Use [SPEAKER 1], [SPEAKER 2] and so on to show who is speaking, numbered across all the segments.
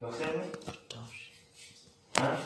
[SPEAKER 1] Дохел? А?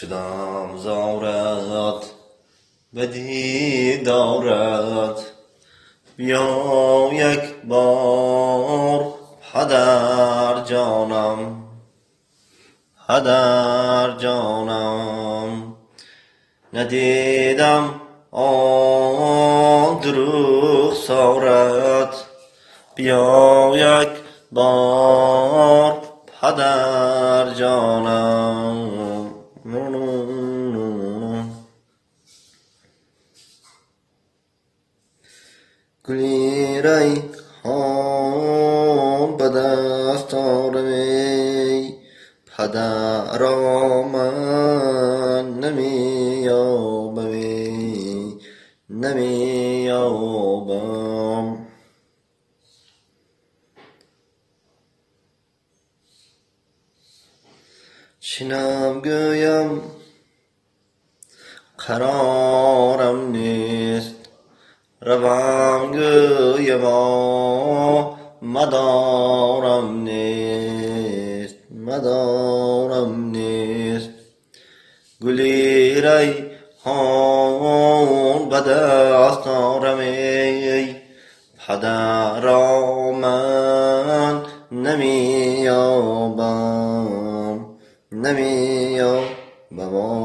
[SPEAKER 1] Шудам зорат ба дидорат, биё як бор падар ҷонам, падар ҷонам. Надидам он рухсорат, биё як бор падар ҷонам. Гули райҳон ба даст орам эй падаро ман намеёбам эй, намеёбам. Чинам гӯям қарорам нест, равам гӯям мадорам нест, мадорам нест. Гули райҳон ба даст орам эй падаро ман намеёбам, намеёбам.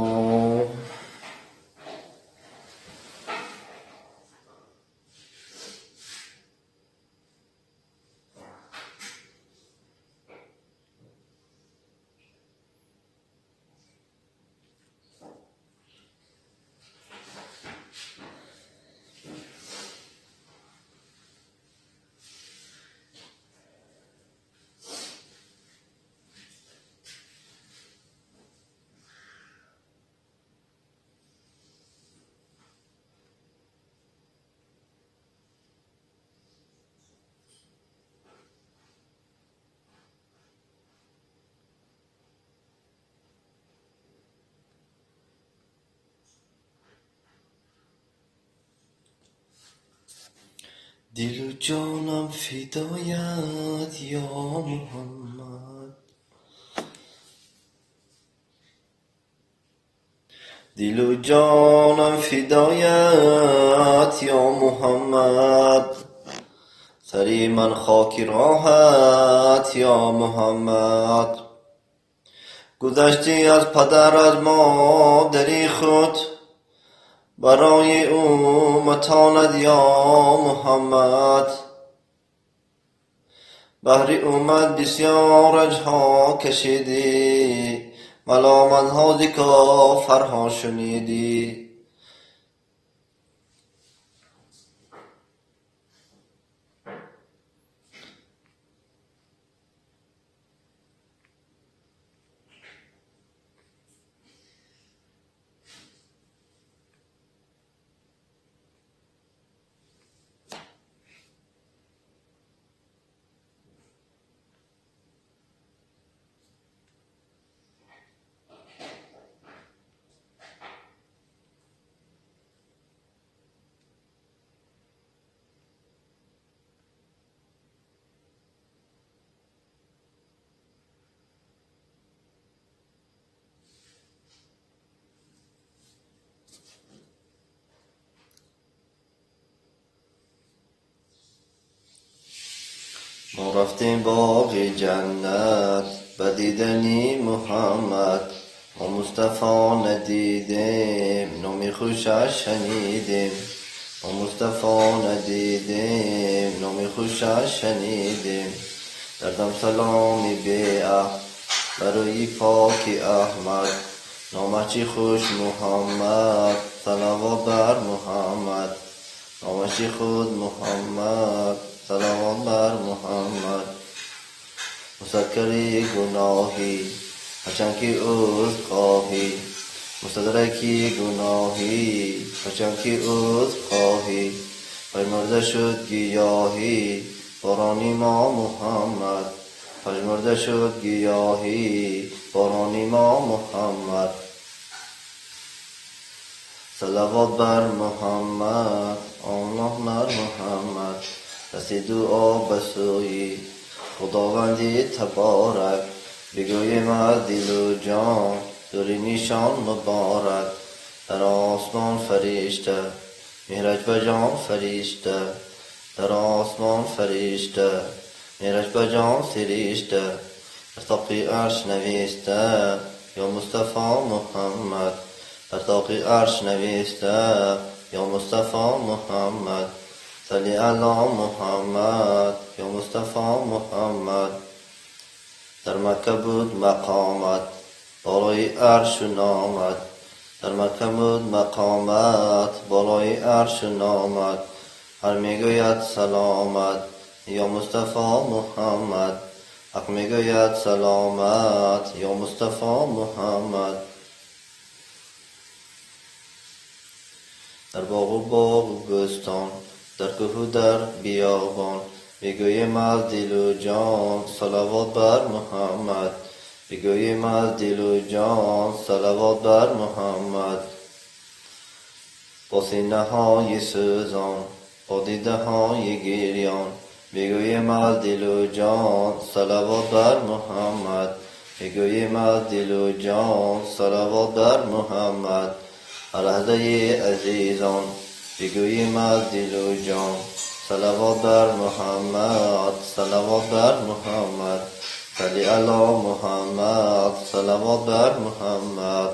[SPEAKER 1] Дилу ҷонам фидоят ё Муҳаммад, дилу ҷонам фидоят ё Муҳаммад, сари ман хоки роҳат ё Муҳаммад. Гузаштӣ аз падар аз модари худ, барои умматонат ё Муҳаммад. Баҳри уммат бисёр ранҷҳо кашидӣ, маломатҳо зи кофарҳо шунидӣ. Мо рафтем боғи ҷаннат ба дидани Муҳаммад, мо Мустафо надидем, номи хушаш шунидем. Мо Мустафо надидем, номи хушаш шунидем. Дардам саломи беаҳд барои поки Аҳмад, номаш чӣ хуш Муҳаммад, салавот бар Муҳаммад. Номаш чӣ худ Муҳаммад, салавот бар Муҳаммад. Мустадраки гуноҳӣ, ҳарчанд ки узрхоҳӣ, мустадраки гуноҳӣ, ҳарчанд ки узрхоҳӣ. Пажмурда шуд гиёҳӣ борони мо Муҳаммад, пажмурда шуд гиёҳӣ борони мо Муҳаммад. Салавот бар Муҳаммад, Аллоҳ бар Муҳаммад. Дасти дуо ба сӯи Худованди таборак, бигӯем аз дилу ҷон дури нишон муборак. Дар осмон фаришта, меҳраш ба ҷон фаришта, дар осмон фаришта, меҳраш ба ҷон сиришта, бар тоқи арш нависта, ё Мустафо Муҳаммад, бар тоқи арш нависта, ё Мустафо Муҳаммад, салли ало Муҳаммад, ё Мустафо Муҳаммад. Дар Макка буд мақомат, болои аршу номат, дар Макка буд мақомат, болои аршу номат, ҳар мегӯяд саломат, ё Мустафо Муҳаммад, ҳақ мегӯяд саломат, ё Мустафо Муҳаммад. Дар боғу боғу бӯстон, дар кӯҳу дар биёбон, бигӯем аз дилу ҷон салавот бар Муҳаммад, бигӯем аз дилу ҷон салавот бар Муҳаммад. Бо синаҳои сӯзон, бо дидаҳои гирён, бигӯем аз дилу ҷон салавот бар Муҳаммад, бигӯем аз дилу ҷон салавот бар Муҳаммад. Лаҳзаи азизон, бигӯем аз дилу ҷон салавот бар Муҳаммад, салавот бар Муҳаммад, салли ало Муҳаммад, салавот бар Муҳаммад.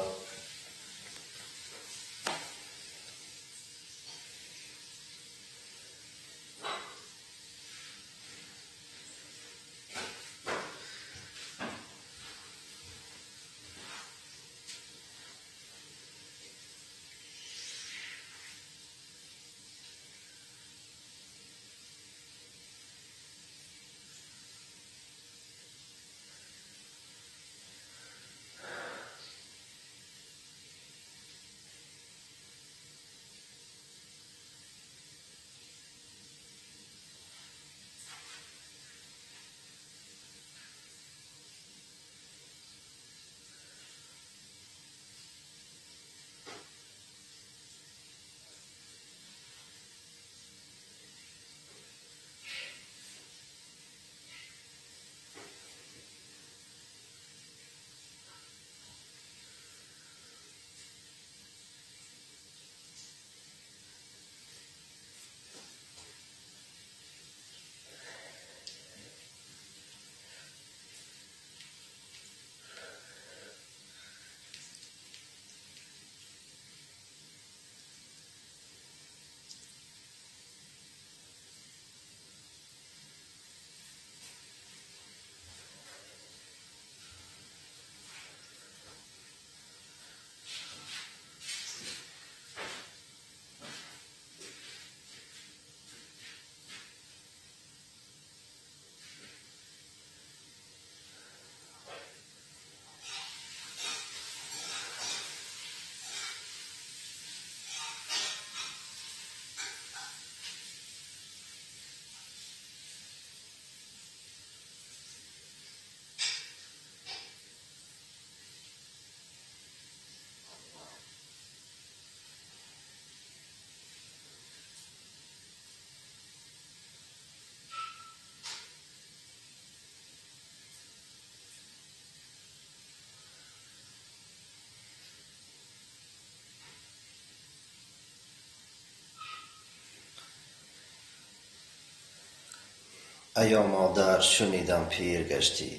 [SPEAKER 1] Ая модар, шунидам пир гаштӣ,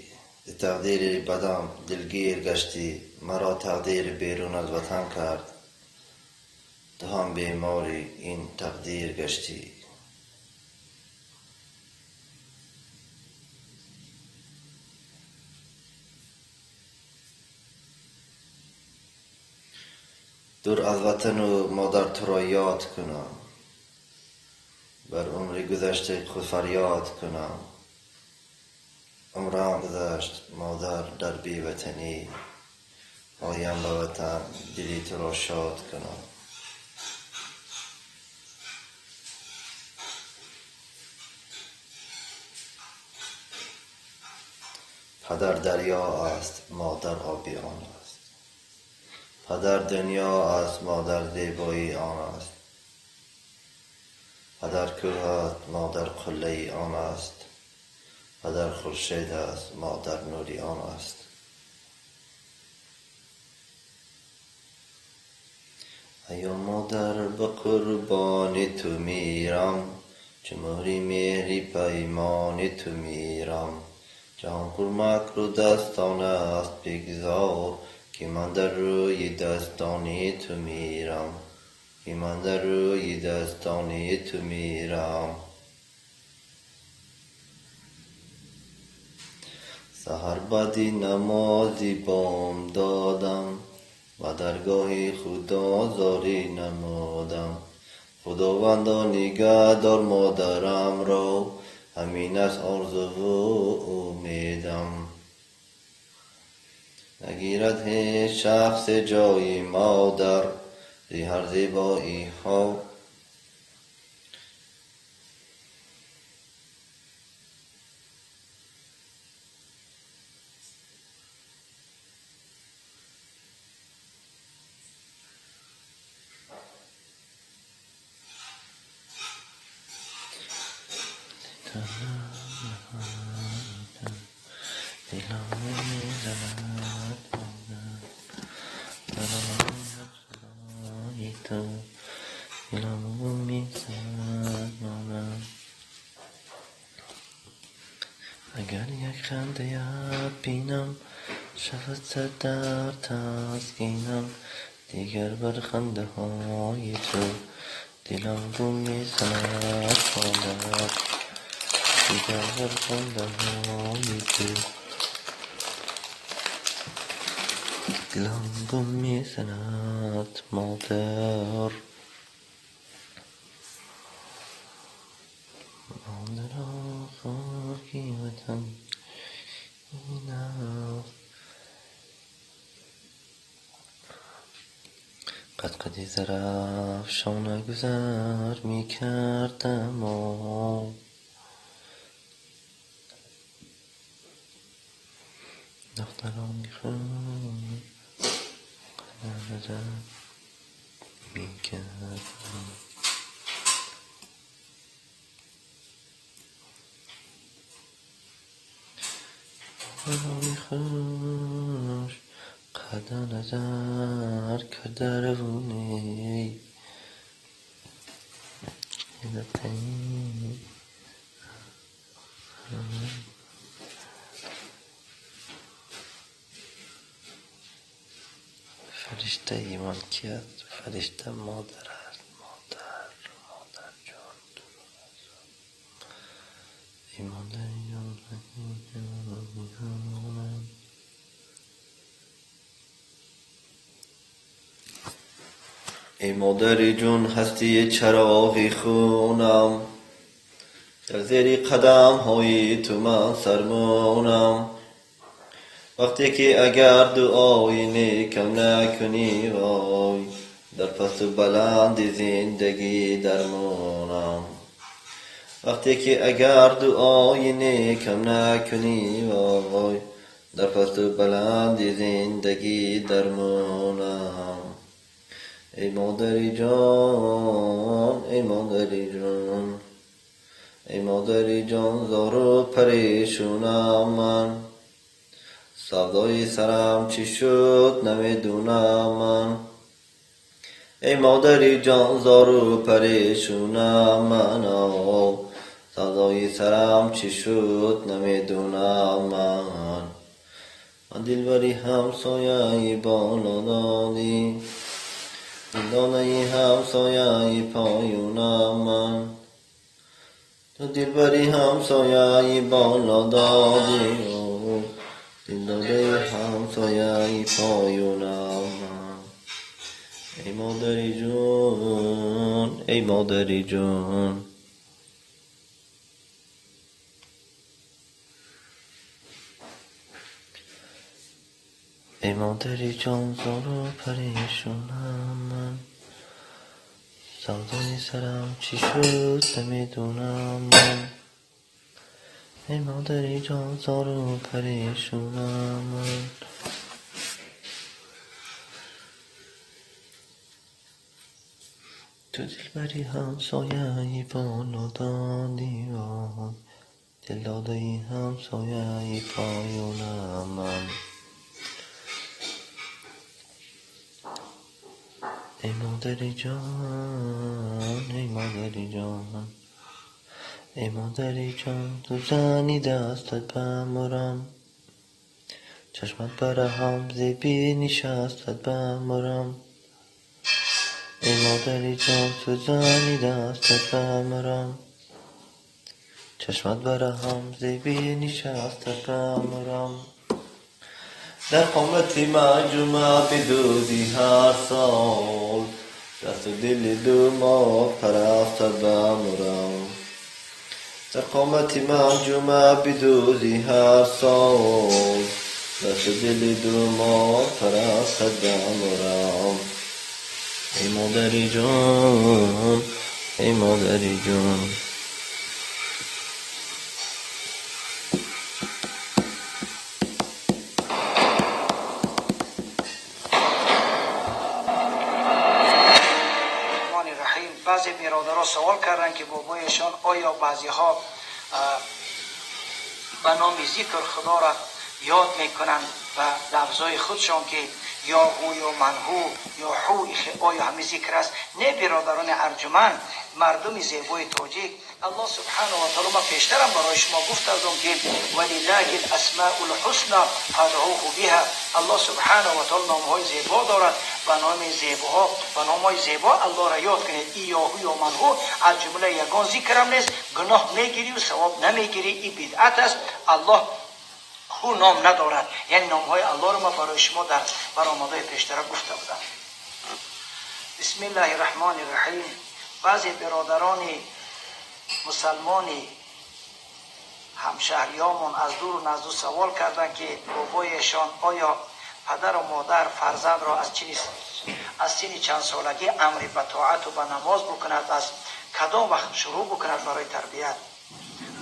[SPEAKER 1] зи тақдири бадам дилгир гаштӣ, маро тақдир берун аз ватан кард, ту ҳам бемори ин тақдир гаштӣ. Дур аз ватану модар туро ёд кунам, бар умри гузаштаи худ фарёд кунам. Умрам гузашт, модар, дар беватанӣ, оям ба ватан, дили туро шод кунам. Падар дарё аст, модар оби он аст. Падар дунё аст, модар зебоии он аст. Падар кӯҳ аст, модар қуллаи он аст. Падар хуршед аст, модар нури он аст. Эй модар ба қурбони ту мирам, чу мӯҳри меҳри паймони ту мирам. Ҷаҳон пурмакру дастон аст, бигзор ки ман дар рӯи дастони ту мирам, ки ман дар рӯи дастони ту мирам. Саҳар баъди намози бом додам, ба даргоҳи Худо зорӣ намудам. Худовандо нигаҳдор модарамро, ҳамин аст орзуву умедам. Нагирад ҳеҷ шахсе ҷои модар, зи ҳар зебоиҳо агар як хандаят бинам, шавад сад дард таскинам. Дигар бар хандаҳои ту дилам гум мезанад модар, дигар бар хандаҳои ту дилам гум мезанад модар. Модаро хоки ватан ин аст. Қад-қади зарафшона гузар мекардам, духтарони худ назар мекардам. Духтарони хуш қада назар карда равонӣ. Фариштаи ман ки аст? Фаришта модар аст. Модар, модарҷон, эй модари ҷон. Эй модари ҷон, ҳастии чароғи хунам, дар зери қадамҳои ту ман сармонам. Вақте ки агар дуои некам накунӣ, вой, дар пасту баланди зиндагӣ дармонам. Вақте ки агар дуои некам накунӣ, вой, дар пасту баланди зиндагӣ дармонам. Эй модари ҷон, эй модари ҷон, эй модари ҷон, зору парешунам ман. Савдои сарам чӣ шуд намедунам ман. Эй модари ҷон, зору парешунам ман, савдои сарам чӣ шуд намедунам ман. Ман дилбари ҳамсояи боло додӣ, дилдонаи ҳамсояи поёнам ман. Ту дилбари ҳамсояи боло додӣ, дилдодаи ҳамсояи поёнам ман. Эй модари ҷон, эй модари ҷон, эй модари ҷон, зору парешунам ман. Савдои сарам чӣ шуд намедунам ман. Эй модари ҷон, зору парешунам ман. Ту дилбари ҳамсояи боло додӣ, вой, дилдодаи ҳамсояи поёнам ман. Эй модари ҷон, эй модари ҷон, эй модари ҷон, ту зани дастат бамурам, чашмат бараҳам зеби нишастат бамурам. Эй модари ҷон, ту зани дастат бамурам, чашмат бараҳам зеби нишастат бамурам. Дар қомати ман ҷумъа бидӯзӣ ҳар сол, дасту дили ду моҳ парастат бамурам. Дар қомати ман ҷумъа бидӯзӣ ҳар сол, дасту дили ду моҳ парастат бамурам. Эй модари ҷон, эй модари ҷон.
[SPEAKER 2] Баъзе бародарон савол карданд, ки бобояшон оё баъзеҳо ба номи зикр худоро ёд мекунанд ва лафзҳои худшон, ки ё ҳу ё манҳу ё ҳу, оё ҳамин зикр аст? Не, бародарони арҷуманд, мардуми зебои тоҷик, Аллоҳ субҳанаҳу ва таъоло, ман пештарам барои шумо гуфтаам, ки валиллаҳи аласмаул ҳусна фадъуҳу биҳа. Аллоҳ субҳанаҳу ва таъоло номҳои зебо дорад, ба номи зебоҳо, ба номҳои зебо Аллоҳро ёд кунед. И ё ҳу ё манҳу аз ҷумла ягон зикрам нест, гуноҳ мегирӣ ва савоб намегирӣ, ин бидъат аст. Аллоҳ ҳу ном надорад, яъне номҳои Аллоҳро ман барои шумо дар баромадҳои пештара гуфта будам. Бисмиллаҳи раҳмони раҳим. Баъзе бародарони мусалмони ҳамшаҳриёмон аз дуру наздик савол карданд, ки бобояшон оё падару модар фарзандро аз синни чанд солагӣ амри ба тоату ба намоз букунад, аз кадом вақт шурӯъ букунад барои тарбият?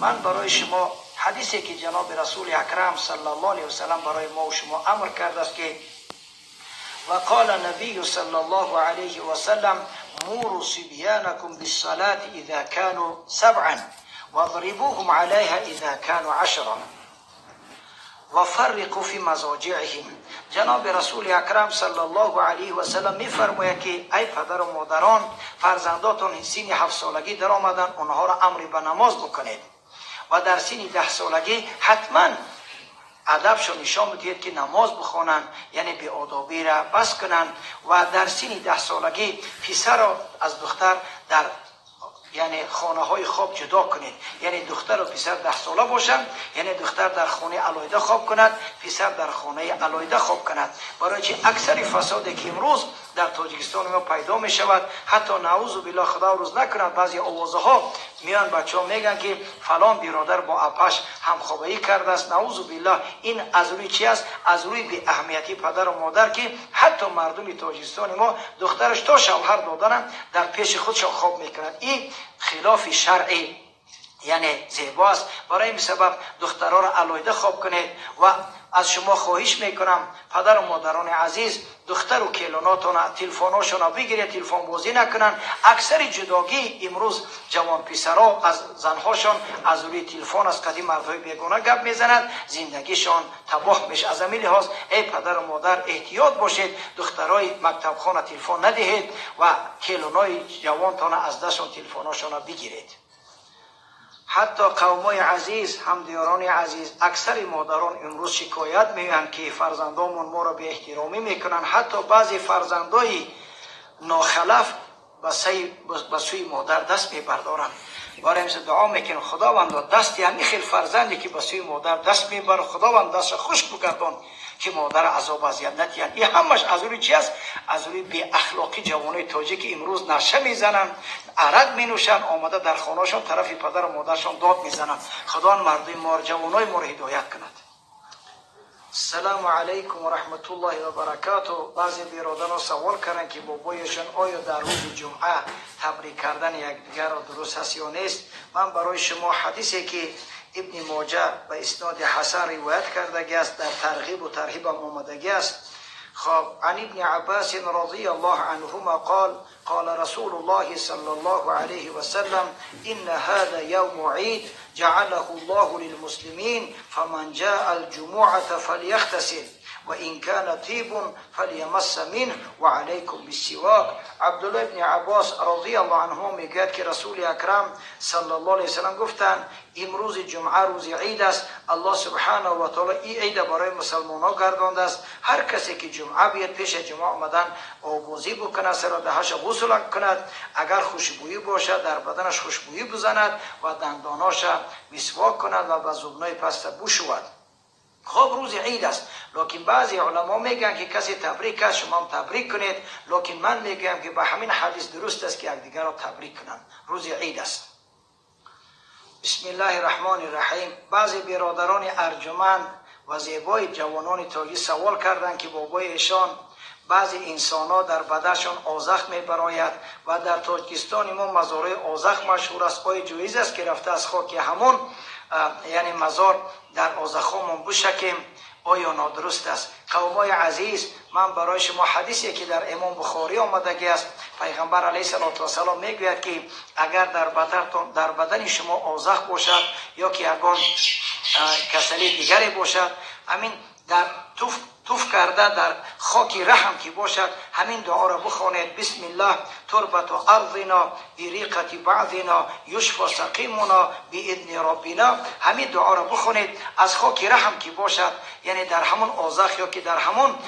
[SPEAKER 2] Ман барои шумо ҳадисе, ки ҷаноби расули акрам саллаллоҳу алайҳи васаллам барои мо ва шумо амр кардааст, ки وقال النبي صلى الله عليه وسلم مروا صبيانكم بالصلاة إذا كانوا سبعا واضربوهم عليها إذا كانوا عشرا وفرقوا في مضاجعهم. جناب رسول اکرم صلی الله علیه و سلم میفرماید که ای پدر و مادران، فرزنداتون سین 7 سالگی در آمدن، اونها را امر به نماز بکنید و در سین 10 سالگی حتما ادبشون نشان بدهید که نماز بخوانند، یعنی بی‌آدابی را بس کنند. و در سین 10 سالگی پسر را از دختر در یعنی خانه های خواب جدا کنید، یعنی دختر و پسر 10 ساله باشند، یعنی دختر در خانه علیحده خواب کند، پسر در خانه علیحده خواب کند. برای چه اکثر فسادی که امروز در تاجیکستان ما پیدا می شود، حتی نعوذ بالله خدا روز نکند، بعضی آوازه ها میان بچه ها میگن که فلان برادر با اپش همخوابگی کرده است، نعوذ بالله. این از روی چی است؟ از روی بی اهمیتی پدر و مادر، که حتی مردم تاجیکستان ما دخترش تا شوهر دادن در پیش خودشان خواب میکنند. این خلاف شرعی یعنی زیباست. برای این سبب دخترها را علیحده خواب کنید. و از شما خواهش میکنم پدر و مادران عزیز، دختر و کلوناتون تلفن‌هاشون بگیرید، تلفن بازی نکنن. اکثر جداگی امروز جوان پسرها از زنهاشون از روی تلفن از قدیم مردهای بیگانه گپ میزنند، زندگیشان تباه میشه. از همین لحاظ ای پدر و مادر احتیاط باشید، دخترای مکتب خانه تلفن ندهید و کلونای جوانتان از دستشون تلفن‌هاشون بگیرید. حتی قومای عزیز، همدیاران عزیز، اکثر مادران امروز شکایت میگن که فرزندامون ما را به احترامی میکنن. حتی بعضی فرزندای ناخلف به سوی مادر دست میبردارن. برای مثل دعا میکنیم خداوند دستی همین خیل فرزندی که به سوی مادر دست میبره، خداوند دستش خشک بگردان که مادر عذاب اذیت ندهند. این همش از روی چی است؟ از روی بی اخلاقی جوانای تاجیک امروز نشه میزنن، عرق مینوشن، آمده در خانه‌شان طرف پدر و مادرشان داد میزنن. خدا مردم ما، جوانای ما را هدایت کند. السلام علیکم و رحمت الله و برکاته. بعضی برادران سوال کردن که بابایشان آیا در روز جمعه تبریک کردن یکدیگر را درست هست یا نیست. من برای شما حدیثی که ابن ماجه به اسناد حسن روایت کردگی است، در ترغیب و ترهیب هم آمدگی است. خب عن ابن عباس رضی الله عنهما قال قال رسول الله صلى الله عليه وسلم إن هذا يوم عيد جعله الله للمسلمين فمن جاء الجمعة فليغتسل وإن كان طيب فليمس منه وعليكم بالسواك. عبدالله ابن عباس رضی الله عنه میگوید که رسول اکرم صلی الله علیه وسلم گفتند امروز جمعه روز عید است. الله سبحانه و تعالی این عید برای مسلمان ها گردانده است. هر کسی که جمعه بیاد پیش جمعه آمدن آبوزی بکند، سر دهش غسل کند، اگر خوشبویی باشد در بدنش خوشبویی بزند و دنداناش مسواک کند و به زبنای پست بشود. خب روز عید است، لکن بعضی علما میگن که کسی تبریک است شما هم تبریک کنید، لکن من میگم که به همین حدیث درست است که یکدیگر را تبریک کنند. روز عید است. بسم الله الرحمن الرحیم. بعضی برادران ارجمند و زیبای جوانان تاجی سوال کردند که بابای ایشان بعضی انسان ها در بدنشان آزخ میبراید و در تاجیکستان ما مزارع آزخ مشهور است. آیا جایز است که رفته از خاک همون یعنی مزار در آزخامون بشکیم؟ آیا نادرست است؟ قومای عزیز، من برای شما حدیثی که در امام بخاری آمدگی است، پیغمبر علیه الصلاة والسلام میگوید که اگر در بدن شما آزخ باشد یا که یگان کسلی دیگری باشد، همین در توف کرده در خاک رحم که باشد همین دعا را بخوانید: بسم الله تربت ارضنا بریقة بعضنا یشفى سقیمنا باذن ربنا. همین دعا را بخوانید از خاک رحم که باشد، یعنی در همون آزخ یا که در همون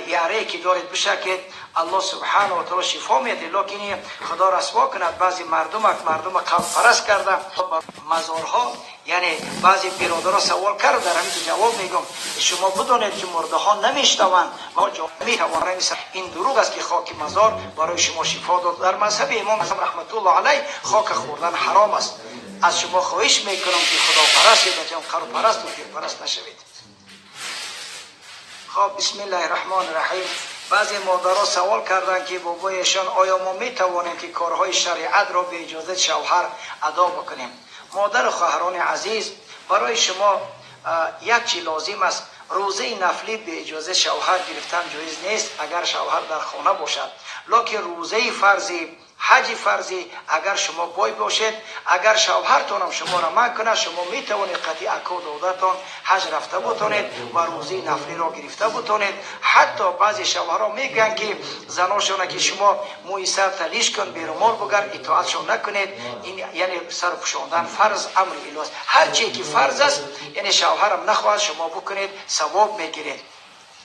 [SPEAKER 2] یاره که دارید بشکید، الله سبحانه و تعالی شفا میده. لکن خدا رسوا کند بعضی مردم قلب پرست کرده مزارها. یعنی بعضی برادرها سوال کرد، در همین جواب میگم شما بدونید که مرده ها نمیشنوند و جواب میتوانند. این دروغ است که خاک مزار برای شما شفا داد. در مذهب امام اعظم رحمت الله علیه خاک خوردن حرام است. از شما خواهش میکنم که خدا پرست و قلب پرست و پیر پرست نشوید. خب بسم الله الرحمن الرحیم. بعضی مادرها سوال کردند که بابایشان آیا ما میتوانیم که کارهای شریعت را به اجازه شوهر ادا بکنیم؟ مادر و خواهران عزیز، برای شما یک چی لازم است: روزه نفلی به اجازه شوهر گرفتن جایز نیست اگر شوهر در خانه باشد، لکن روزه فرضی، حج فرضی اگر شما بای باشید، اگر شوهرتان هم شما را منع کند، شما میتوانید قطعی اکو دادتان حج رفته بتونید و روزه نفلی را گرفته بتونید. حتی بعضی شوهرها میگن که زناشون که شما موی سر تلیش کن، بیرمال بگر، اطاعتشون نکنید. این یعنی سر پوشاندن فرض امر الهی است. هر چی که فرض است یعنی شوهرم نخواهد شما بکنید ثواب میگیرید.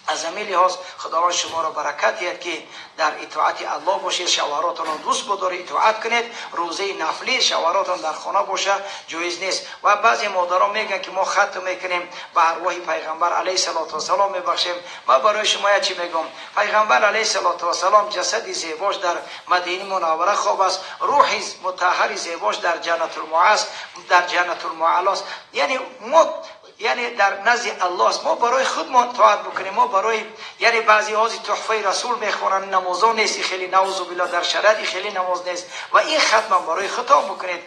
[SPEAKER 2] از همین لحاظ خداوند شما را برکت دهد که در اطاعت الله باشید، شوهراتان را دوست بدارید، اطاعت کنید. روزه نفلی شوهراتان در خانه باشه جایز نیست. و بعضی مادران میگن که ما ختم میکنیم به ارواح پیغمبر علیه الصلاة والسلام میبخشیم. ما برای شما یک چی میگم: پیغمبر علیه الصلاة والسلام جسد زیباش در مدینه منوره خواب است، روح مطهر زیباش در جنت المعز، در جنت المعلی است. یعنی ما یعنی در نزد الله است. ما برای خودمان طاعت بکنیم. ما برای یعنی بعضی ها تحفه رسول میخوانند، نمازا نیست، خیلی نعوذ بالله در شریعت خیلی نماز نیست و این ختم برای خودتان بکنید.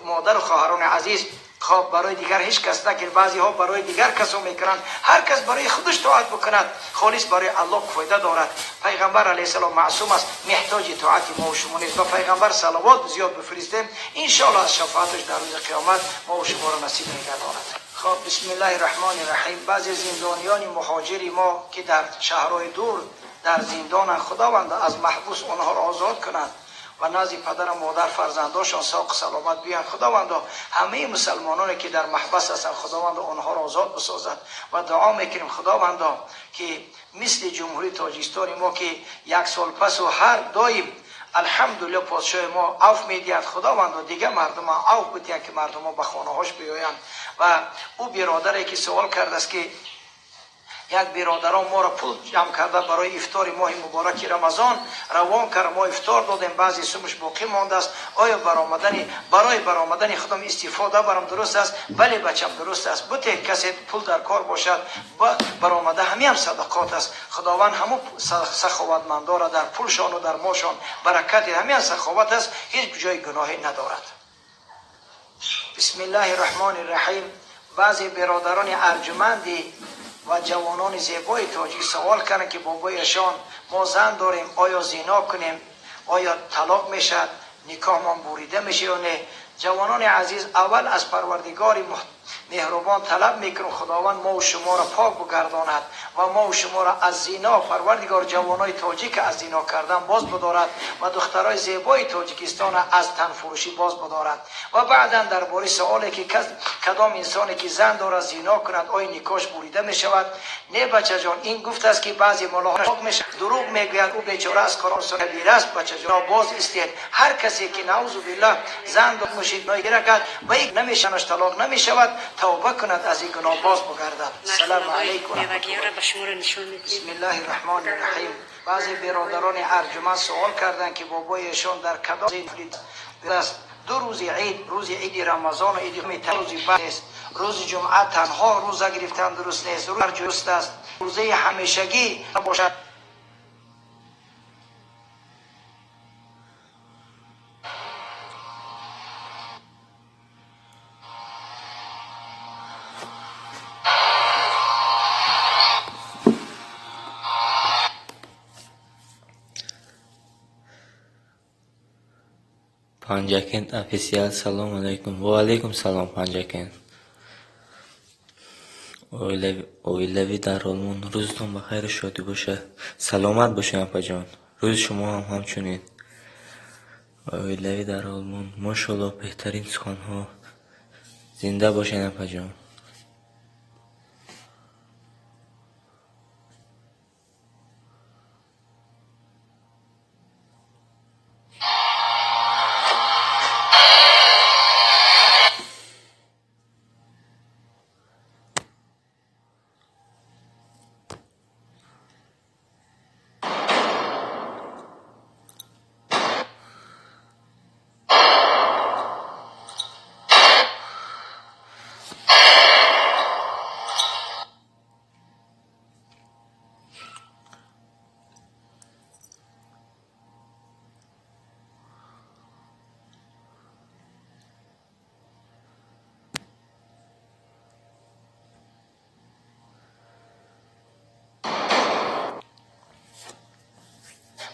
[SPEAKER 2] مادر و خواهران عزیز، خب برای دیگر هیچ کس نکرد، بعضی ها برای دیگر کسو میکنند. هر کس برای خودش طاعت بکند، خالص برای الله فایده دارد. پیغمبر علیه السلام معصوم است، محتاج اطاعت ما و شما نیست. و پیغمبر صلوات زیاد بفرستیم، ان شاء الله از شفاعتش در روز قیامت ما و شما را نصیب میگرداند. خب بسم الله الرحمن الرحیم. بعضی زندانیان مهاجر ما که در شهرهای دور در زندان، خداوند از محبوس آنها را آزاد کند و نزد پدر و مادر فرزنداشان ساق سلامت بیان. خداوند همه مسلمانانی که در محبس هستند خداوند آنها را آزاد بسازد. و دعا میکنیم خداوند که مثل جمهوری تاجیکستان ما که یک سال پس و هر دایم الحمدلله پادشاه ما عفو میدهد، خداوند دیگه مردم عفو بده که مردم به خانه هاش بیایند. و او برادری که سوال کرده است که یک برادران ما را پول جمع کرده برای افطار ماه مبارک رمضان روان کرد، ما افطار دادیم، بعضی سمش باقی مانده است، آیا برای برآمدن خودم استفاده برام درست است؟ بله بچم درست است. بته کسی پول در کار باشد برآمده همین هم صدقات است. خداوند همون سخاوتمندا را در پولشان و در ماشان برکت، همین سخاوت است، هیچ جای گناهی ندارد. بسم الله الرحمن الرحیم. بعضی برادران ارجمندی و جوانان زیبای تاجیک سوال کردند که بابایشان ما زن داریم، آیا زنا کنیم؟ آیا طلاق میشد؟ نکاح ما بریده میشه یا نه؟ جوانان عزیز، اول از پروردگار Меҳрубон талаб мекунам Худованд мо ва шуморо пок бигардонад ва мо ва шуморо аз зино, Парвардигор ҷавонои тоҷик аз зино кардан боз бидорад ва духтарои зебои Тоҷикистон аз танфурӯшӣ боз бидорад. Ва баъдан дар бораи саволе ки кадом инсоне ки зан дорад зино кунад, оё никоҳаш бурида мешавад? Не, бачаҷон, ин гуфтааст ки баъзе муллоҳо дурӯғ мегӯянд, ӯ бечора аз Қуръон кабир аст. Бачаҷон, боз истед. Ҳар касе ки наъузу биллаҳ зан мушид нагирад ва як намешанаш талоқ намешавад, тавба кунад, аз ин гуноҳ боз бигардад. Салому алайкум. Бисмиллаҳир раҳмонир раҳим. Баъзе бародарони арҷуманд савол карданд ки бобои эшон дар кадом аст. Ду рӯзи ид, рӯзи иди Рамазон ва иди рӯзи баъд нест. Рӯзи ҷумъа танҳо рӯза гирифтан дуруст нест, дуруст аст. Рӯзаи ҳамешагӣ бошад.
[SPEAKER 3] Панҷакент Official, салом алайкум. Ва алайкум салом, Панҷакент. Оилавӣ дар Олмон, рӯзатон ба хайру шодӣ бошад. Саломат бошед, апаҷон. Рӯзи шумо ҳам ҳамчунин. Оилавӣ дар Олмон, мошаллоҳ, беҳтарин суханҳо. Зинда бошед, апаҷон.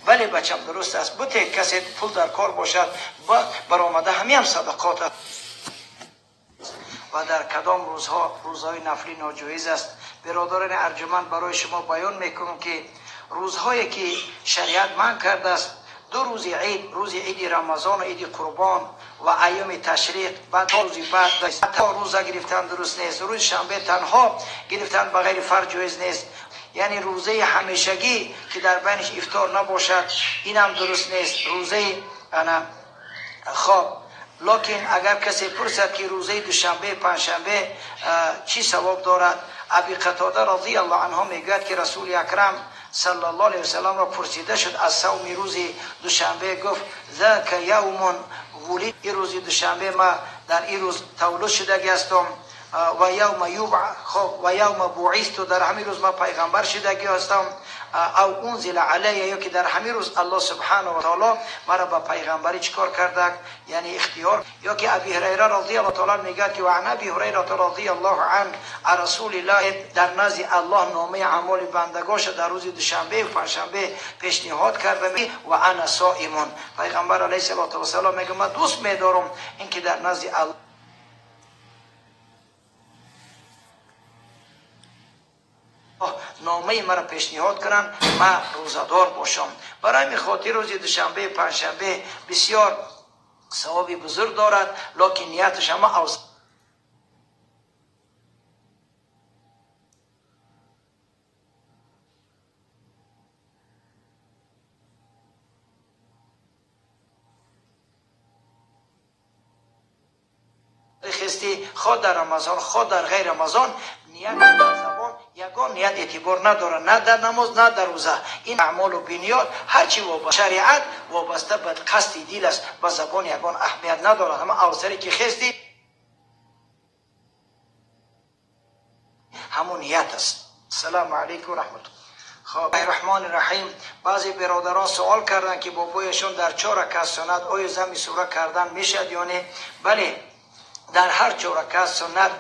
[SPEAKER 2] Бале, бачам, дуруст аст. Буте касе пул дар кор бошад, баромада ҳамиам садақот аст. Ва дар кадом рӯзҳо рӯзҳои нафлӣ ноҷоиз аст? Бародарони арҷуманд, барои шумо баён мекунам ки рӯзҳое ки шариат манъ кардааст, ду рӯзи ид, рӯзи иди Рамазон ва иди Қурбон ва айёми ташриқ, баъд рӯзи баъд рӯза гирифтан дуруст нест. Рӯзи шанбе танҳо гирифтан ба ғайри фарз ҷоиз нест. Яъне рӯзаи ҳамешагӣ ки дар байниш ифтор набошад, инам дуруст нест. Рӯзаи ана хоб. Локин агар касе пурсад ки рӯзаи душанбе, панҷшанбе чӣ савоб дорад, Аби Қатода розияллоҳу анҳу мегӯяд ки Расули Акрам саллаллоҳу алайҳи васалламро пурсида шуд аз савми рӯзи душанбе, гуфт: зака явмун вулид, ин рӯзи душанбе ма дар ин рӯз тавлуд шудагӣ ҳастам, ва явма юбъ, хоб, ва явма буъисту, дар ҳамин рӯз ма пайғамбар шудагӣ ҳастам, ав унзила алайя, ё ки дар ҳамин рӯз Аллоҳ субҳанаҳу ва таоло маро ба пайғамбарӣ чӣ кор кардак, яъне ихтиёр. Ё ки Аби Ҳурайра розияллоҳу таоло мегӯяд ки ва ан Аби Ҳурайрата розияллоҳу анҳу ан расулиллоҳ, дар назди Аллоҳ номаи аъмоли бандагоша дар рӯзи душанбе ва панҷшанбе пешниҳод карда, ва ана соимун. Пайғамбар алайҳи салоту вассалом мегӯяд: ман дӯст медорам ин ки дар назди Аллоҳ номаи маро пешниҳод кунанд, ман рӯзадор бошам. Барои ҳамин хотир рӯзи душанбе, панҷшанбе бисёр савоби бузург дорад, локин нияташ ҳама хести, хоҳ дар Рамазон, хоҳ дар ғайр Рамазон, ният дар забон ягон ният эътибор надорад, на дар намоз, на дар рӯза. Ин аъмолу биниёт ҳарчи шариат вобаста ба қасди дил аст, ба забон ягон аҳамият надорад. Ҳама авсаре ки хести, ҳамон ният аст. Ассалому алайкум раҳматуллоҳ. Хоб, раҳмони раҳим. Баъзе бародарон савол карданд ки бобояшон дар чор ракат суннат оё зами сура кардан мешавад ё не? Бале, дар ҳар чор ракат суннат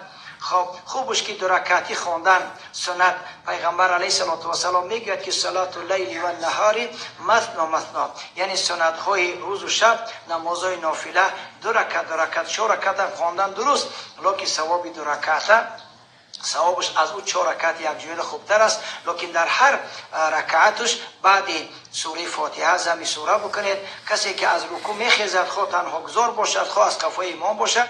[SPEAKER 2] Хоб, хубаш ки ду ракъатӣ хондан суннат. Пайғамбар алайҳиссалоту вассалом мегӯяд, ки салату лайли ва наҳари масна масна, яъне суннатҳои рӯзу шаб, намозҳои нофила ду ракъат, ду ракъат, чор ракъат хондан дуруст, лекин савоби ду ракъата савобаш аз ӯ чор ракъат якҷояда хубтар аст. Лекин дар ҳар ракъаташ баъди сураи Фотиҳа зами сура бикунед. Касе ки аз рукӯъ мехезад, хоҳ танҳогузор бошад, хоҳ аз қафои имом бошад.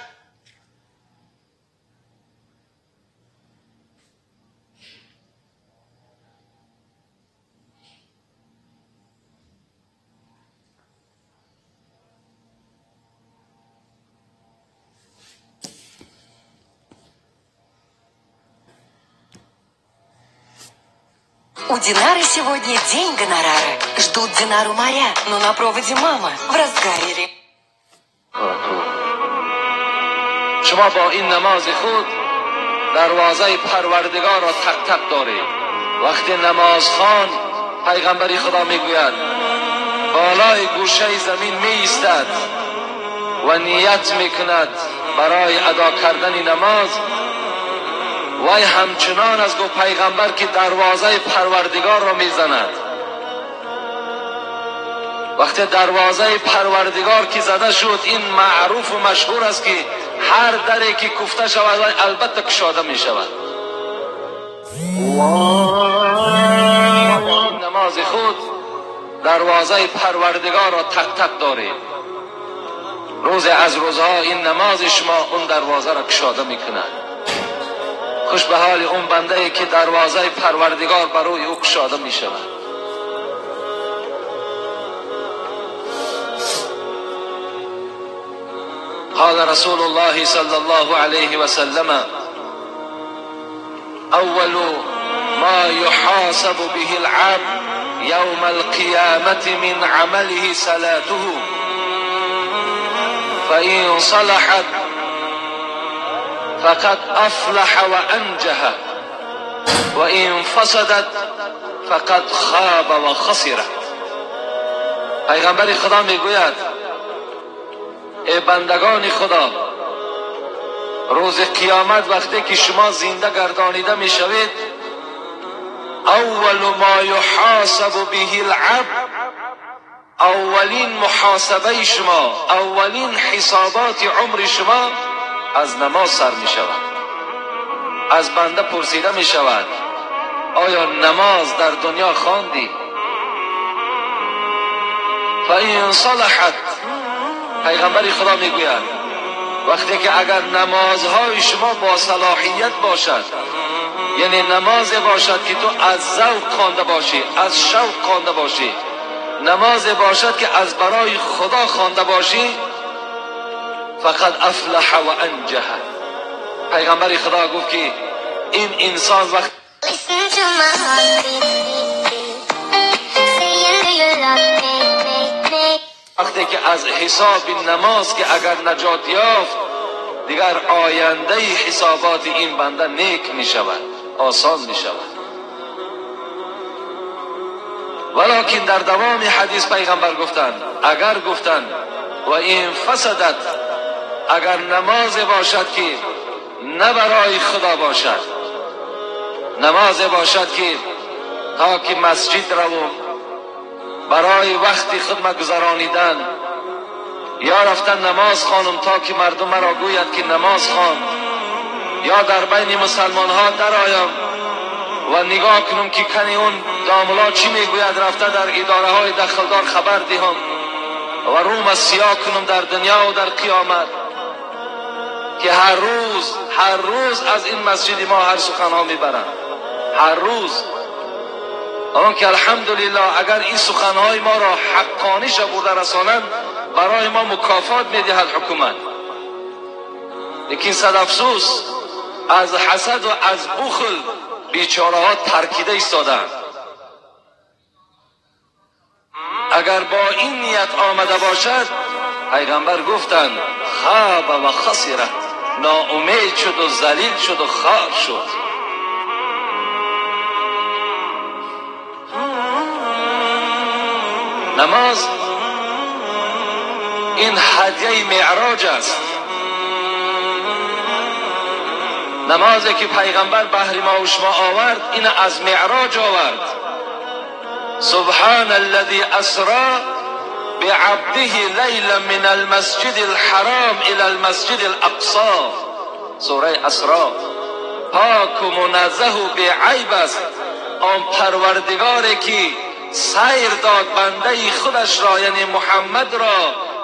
[SPEAKER 4] У Динары сегодня день гонорара. Ждут Динару моря, но на проводе мама в разгаре.
[SPEAKER 5] Шумо бо ин намози худ дарвозаи Парвардигорро тақ-тақ доред. Вақте намозхон, пайғамбари Худо мегӯяд, болои гӯшаи замин меистад ва ният мекунад барои адо кардани намоз, вай ҳамчунон аст, гуфт пайғамбар, ки дарвозаи Парвардигорро мезанад. Вақте дарвозаи Парвардигор ки зада шуд, ин маъруфу машҳур аст, ки ҳар даре ки куфта шавад, вай албатта кушода мешавад. Намози худ дарвозаи Парвардигорро тақ-тақ доред. Рӯзе аз рӯзҳо ин намози шумо он дарвозаро кушода мекунад. Хуш ба ҳоли он бандае, ки дарвозаи Парвардигор бар рӯи ӯ кушода мешавад. قال رسول الله صلى الله عليه وسلم: أول ما يحاسب به العبد يوم القيامة من عمله صلاته، فإن صلحت فقد أفلح وأنجح، وإن فسدت فقد خاب وخسر. پیغمبر خدا میگوید: ای بندگان خدا، روز قیامت وقتی که شما زنده گردانیده میشوید، اول ما یحاسب به العبد، اولین محاسبه شما، اولین حسابات عمر شما از نماز سر می شود. از بنده پرسیده می شود: آیا نماز در دنیا خواندی؟ فإن صلحت، پیغمبر خدا میگوید وقتی که اگر نمازهای شما با صلاحیت باشد، یعنی نماز باشد که تو از ذوق خوانده باشی، از شوق خوانده باشی، نماز باشد که از برای خدا خوانده باشی، فقد افلح و انجح. پیغمبر خدا گفت که این انسان وقت
[SPEAKER 6] Listen to my heartbeat, saying do you love me, me, me?
[SPEAKER 5] وقتی که از حساب نماز که اگر نجات یافت، دیگر آینده حسابات این بنده نیک می شود، آسان می شود. ولکن در دوام حدیث پیغمبر گفتند، اگر گفتند و این فسدت، اگر نماز باشد که نه برای خدا باشد، نماز باشد که تا که مسجد روم برای وقتی خود گذرانیدن، یا رفتن نماز خوانم تا که مردم مرا گویند که نماز خواند، یا در بین مسلمان ها درآیم و نگاه کنم که کنی اون داملا چی میگوید، رفته در اداره های دخلدار خبر دهم و روم سیاه کنم در دنیا و در قیامت، که هر روز هر روز از این مسجد ما هر سخنها میبرند، هر روز. آن که الحمدلله اگر این سخنهای ما را حقانی برده رسانند، برای ما مکافات میدهد حکومت. لیکن صد افسوس، از حسد و از بخل بیچاره ها ترکیده ایستادند. اگر با این نیت آمده باشد، پیغمبر گفتند خاب و خسره، ناامید شد و ذلیل شد و خار شد. намоз ин ҳадияи меъроҷ аст. Намазе ки пайғамбар баҳри мо ва шумо овард, ина аз меъроҷ овард. سبحان الذي أسرى بعبده ليلا من المسجد الحرام إلى المسجد الأقصى. سوره اسراء. پاک و منزه و بی‌عیب است آن پروردگاری که سیر داد بنده خودش را، یعنی محمد را،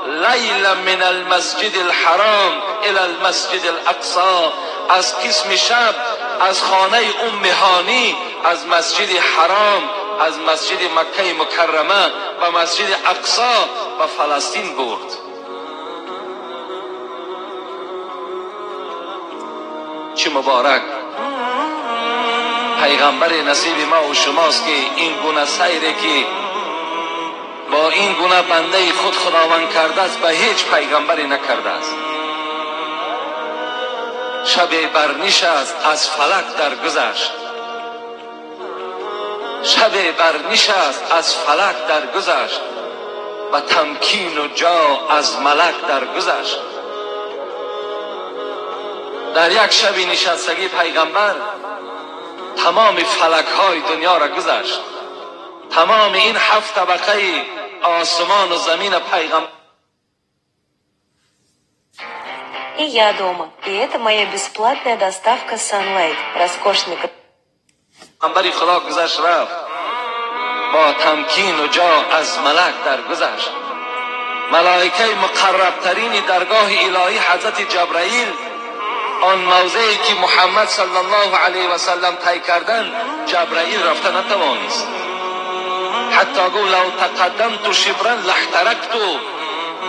[SPEAKER 5] لیلا من المسجد الحرام الى المسجد الاقصى، از قسم شب از خانه ام هانی، از مسجد حرام، از مسجد مکه مکرمه و مسجد اقصا و فلسطین برد. چه مبارک پیغمبر نصیب ما و شماست که این گونه سیری که با این گونه بنده خود خداوند کرده است به هیچ پیغمبری نکرده است. شب برنشست از فلک درگذشت، شب برنشست از فلک درگذشت، و تمکین و جا از ملک درگذشت. در یک شب نشستگی پیغمبر تمام فلک های دنیا را گذشت، تمام این 7 طبقه آسمان و زمین پیغمبر.
[SPEAKER 7] И я дома, и это моя бесплатная доставка Sunlight, роскошный
[SPEAKER 5] پیغمبر خدا گذشت رفت، با تمکین و جا از ملک درگذشت. ملائکه مقربترین درگاه الهی حضرت جبرائیل، آن موضعی که محمد صلی الله علیه و سلم طی کردن، جبرائیل رفته نتوانست. حتی گفت لو تقدمت شبرا لاحترقت.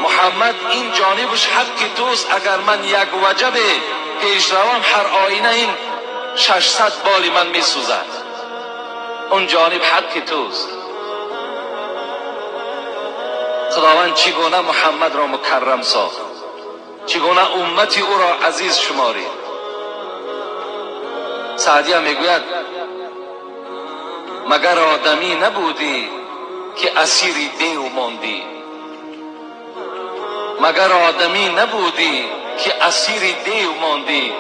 [SPEAKER 5] محمد این جانبش حق توست، اگر من یک وجب پیش روم هر آینه این 600 بال من میسوزد. اون جانب حق توست. خداوند چگونه محمد را مکرم ساخت، چگونه امتی او را عزیز شمارید. سعدی میگوید مگر آدمی نبودی که اسیری دیو ماندی، مگر آدمی نبودی که اسیر دیو ماندی،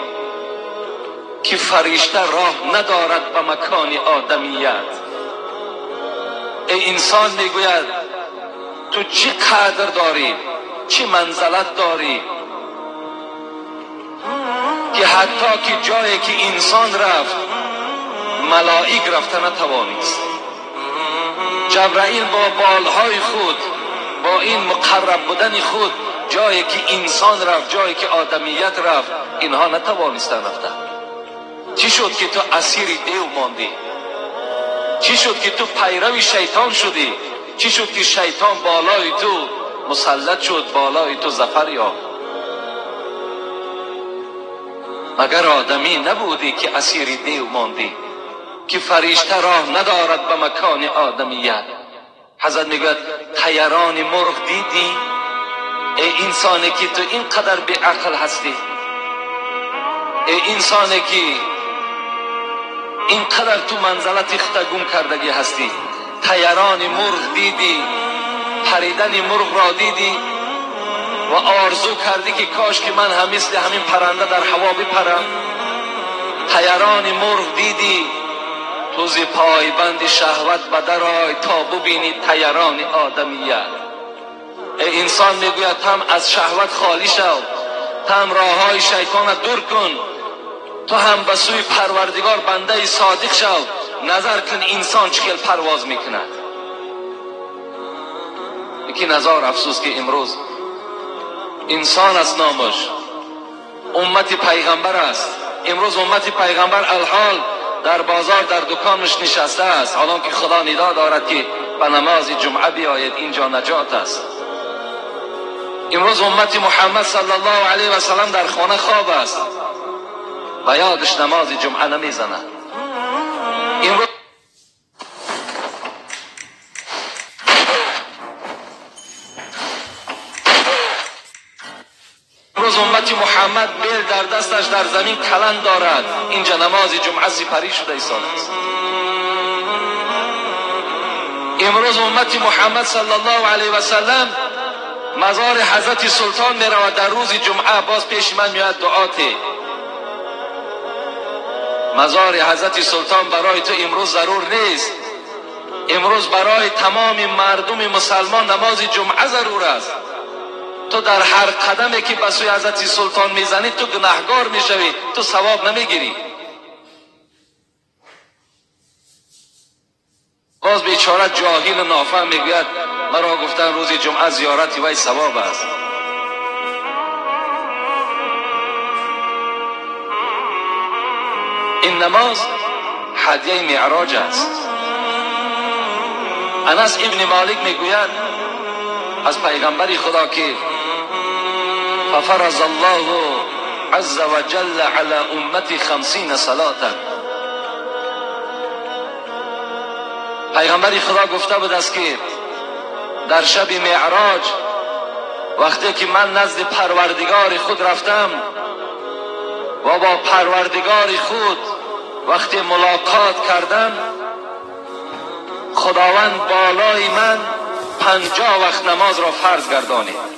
[SPEAKER 5] که فرشته راه ندارد به مکان آدمیت. ای انسان، میگوید تو چی قدر داری، چی منزلت داری که حتی که جایی که انسان رفت ملائک رفته نتوانست. جبرائیل با بالهای خود، با این مقرب بودن خود، جایی که انسان رفت، جایی که آدمیت رفت، اینها نتوانستند رفتن. چی شد که تو اسیر دیو ماندی؟ چی شد که تو پیرو شیطان شدی؟ چی شد که شیطان بالای تو مسلط شد، بالای تو ظفر یافت؟ مگر آدمی نبودی که اسیر دیو ماندی، که فرشته راه ندارد به مکان آدمیت؟ حضرت میگوید طیران مرغ دیدی؟ ای انسانی که تو اینقدر بی عقل هستی، ای انسانی که اینقدر تو منزلت خود گم کردگی هستی، طیران مرغ دیدی، پریدن مرغ را دیدی و آرزو کردی که کاش که من هم مثل همین پرنده در هوا بپرم. طیران مرغ دیدی، تو ز پایبند شهوت به در آی تا ببینی طیران آدمیت. ای انسان، میگوید هم از شهوت خالی شو، هم راه های شیطان دور کن، تو هم به سوی پروردگار بنده صادق شو. نظر کن انسان چه پرواز میکند. یکی نظر افسوس که امروز انسان است نامش، امت پیغمبر است. امروز امت پیغمبر الحال در بازار در دکانش نشسته است، حالان که خدا ندا دارد که به نماز جمعه بیاید، اینجا نجات است. امروز امت محمد صلی الله علیه و سلم در خانه خواب است و یادش نماز جمعه نمیزند. امروز امت محمد بیل در دستش در زمین کلند دارد، اینجا نماز جمعه سپری شده ایستاده است. امروز امت محمد صلی الله علیه و سلم مزار حضرت سلطان می رود در روز جمعه، باز پیش من میاد دعاته. مزار حضرت سلطان برای تو امروز ضرور نیست. امروز برای تمام مردم مسلمان نماز جمعه ضرور است. تو در هر قدمی که به سوی حضرت سلطان میزنی تو گناهگار میشوی، تو ثواب نمیگیری. باز بیچاره جاهل و نافهم میگوید مرا گفتن روز جمعه زیارت وی ثواب است. این نماز هدیه معراج است. انس ابن مالک میگوید از پیغمبر خدا که ففرض الله عز وجل على امتی 50 صلاة. پیغمبر خدا گفته بود است که در شب معراج وقتی که من نزد پروردگار خود رفتم و با پروردگار خود وقتی ملاقات کردم، خداوند بالای من 50 وقت نماز را فرض گردانید.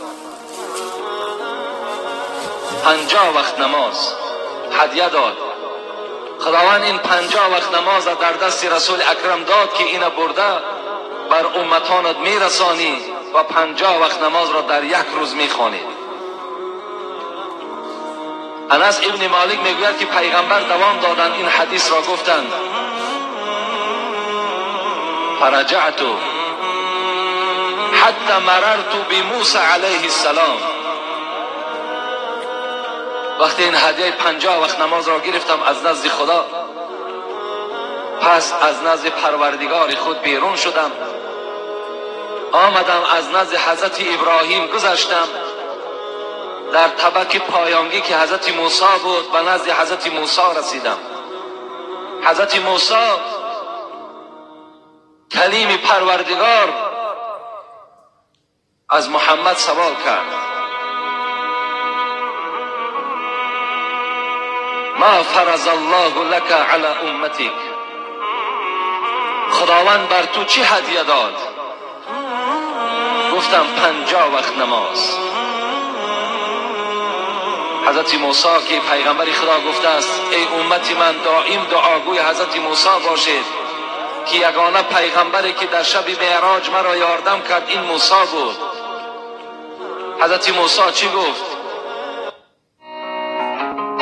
[SPEAKER 5] 50 وقت نماز هدیه داد. خداوند این 50 وقت نماز را در دست رسول اکرم داد که اینا برده بر امتانت میرسانی و 50 وقت نماز را در یک روز میخوانید. انس ابن مالک میگوید که پیغمبر دوام دادند این حدیث را گفتند. فرجعت حتی مررت بموسی علیه السلام. وقتی این هدیه 50 وقت نماز را گرفتم از نزد خدا، پس از نزد پروردگار خود بیرون شدم، آمدم از نزد حضرت ابراهیم گذشتم، در طبق پایانگی که حضرت موسی بود به نزد حضرت موسی رسیدم. حضرت موسی کلیم پروردگار از محمد سوال کرد: ما فرض الله لك على امتك، خداوند بر تو چی هدیه داد؟ گفتم 50 وقت نماز. حضرت موسی که پیغمبر خدا گفته است ای امت من دائم دعاگوی حضرت موسی باشید که یگانه پیغمبری که در شب معراج مرا یاردم کرد این موسی بود. حضرت موسی چی گفت؟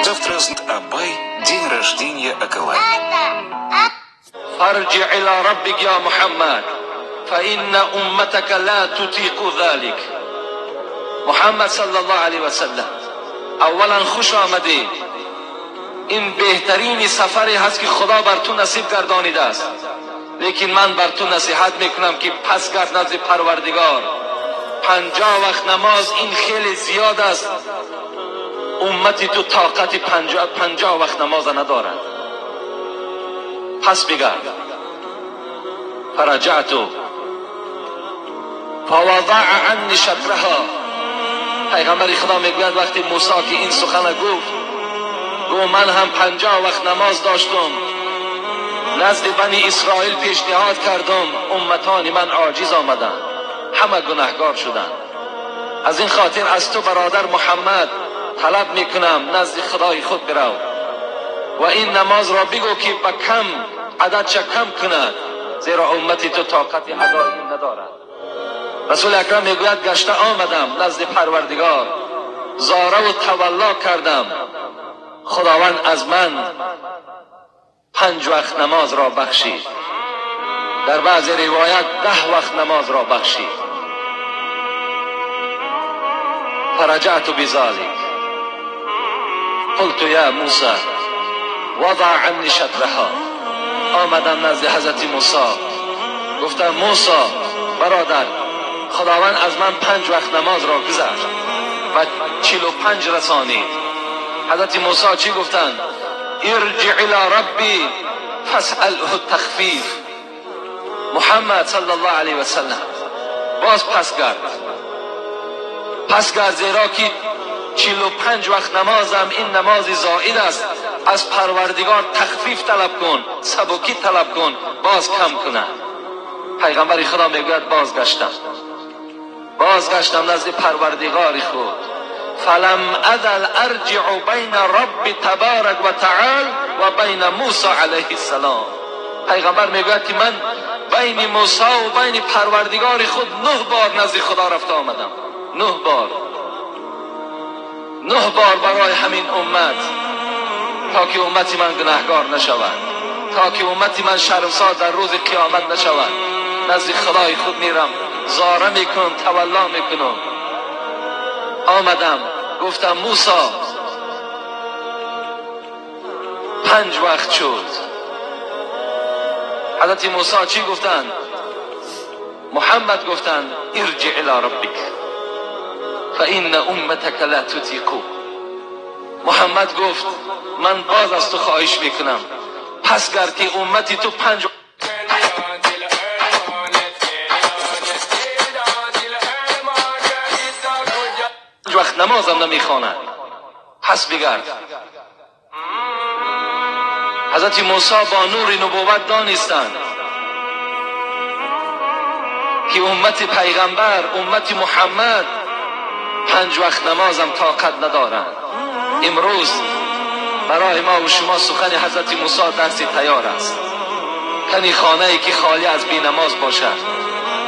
[SPEAKER 8] Завтра Абай, день рождения Акылай.
[SPEAKER 5] فارجع الى ربك يا محمد فإن امتك لا تطيق ذلك. محمد صلی الله علیه و سلم، اولا خوش آمدی، این بهترین سفری هست که خدا بر تو نصیب گردانیده است، لیکن من بر تو نصیحت میکنم که پس گرد نزد پروردگار. 50 وقت نماز این خیلی زیاد است، امتی تو طاقت 50 وقت نماز ندارد. پس بگرد. فرجعت فوضع عنی شطرها. پیغمبر خدا میگوید وقتی موسی که این سخن گفت، گفت من هم 50 وقت نماز داشتم، نزد بنی اسرائیل پیشنهاد کردم، امتان من عاجز آمدند، همه گناهگار شدند. از این خاطر از تو برادر محمد طلب میکنم نزد خدای خود برو و این نماز را بگو که به کم عدد چه کم کند، زیرا امتی تو طاقت ادای این ندارد. رسول اکرم میگوید گشته آمدم نزد پروردگار، زاره و تولا کردم، خداوند از من 5 وقت نماز را بخشید. در بعض روایت 10 وقت نماز را بخشید. فرجعت بذلك قلت یا موسی وضع عنی شطرها. آمدم نزد حضرت موسی، گفتم موسی برادر، خداوند از من 5 وقت نماز را گذشت و 45 رسانید. حضرت موسی چی گفتند؟ ارجع الى ربی فاسأله التخفیف. محمد صلی الله علیه و سلم باز پس گرد، پس گرد، زیرا که 45 وقت نمازم این نماز زائد است، از پروردگار تخفیف طلب کن، سبکی طلب کن، باز کم کنه. پیغمبر خدا میگوید بازگشتم، بازگشتم نزد پروردگار خود. فلم ازل ارجع بین رب تبارک و تعال و بین موسی علیه السلام. پیغمبر میگوید که من بین موسی و بین پروردگار خود 9 بار نزد خدا رفته آمدم. 9 بار، 9 بار برای همین امت، تا که امتی من گناهگار نشود، تا که امتی من شرمسار در روز قیامت نشود. نزد خدای خود میرم، زاره میکنم، تولا میکنم. آمدم گفتم موسی 5 وقت شد. حضرت موسی چی گفتند؟ محمد گفتند ارجع الی ربک فان امتک لا تطیق. محمد گفت من باز از تو خواهش میکنم، پس گر که امتی تو 5 وقت نمازم نمیخواند، پس بگرد. حضرت موسی با نور نبوت دانستند که امت پیغمبر، امت محمد 5 وقت نمازم طاقت ندارند. امروز برای ما و شما سخن حضرت موسی درس تیار است. کنی خانه ای که خالی از بی نماز باشد،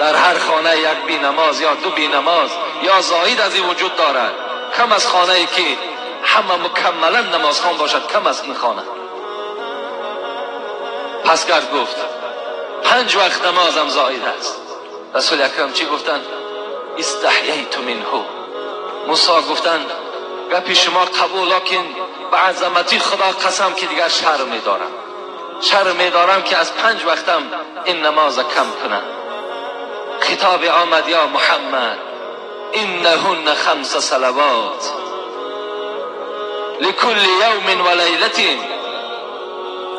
[SPEAKER 5] در هر خانه یک بی نماز یا 2 بی نماز یا زاید از این وجود دارد. کم از خانه ای که همه مکملا نمازخوان باشد، کم از این خانه. پس گرد گفت 5 وقت نمازم زاید است. رسول اکرم چی گفتند؟ استحییت منه. موسی گفتند گپی شما قبول، لکن به عظمتی خدا قسم که دیگر شرم می‌دارم، شرم می‌دارم که از 5 وقتم این نماز کم کنم. خطاب آمد یا محمد انهن 5 صلوات لكل یوم و لیلة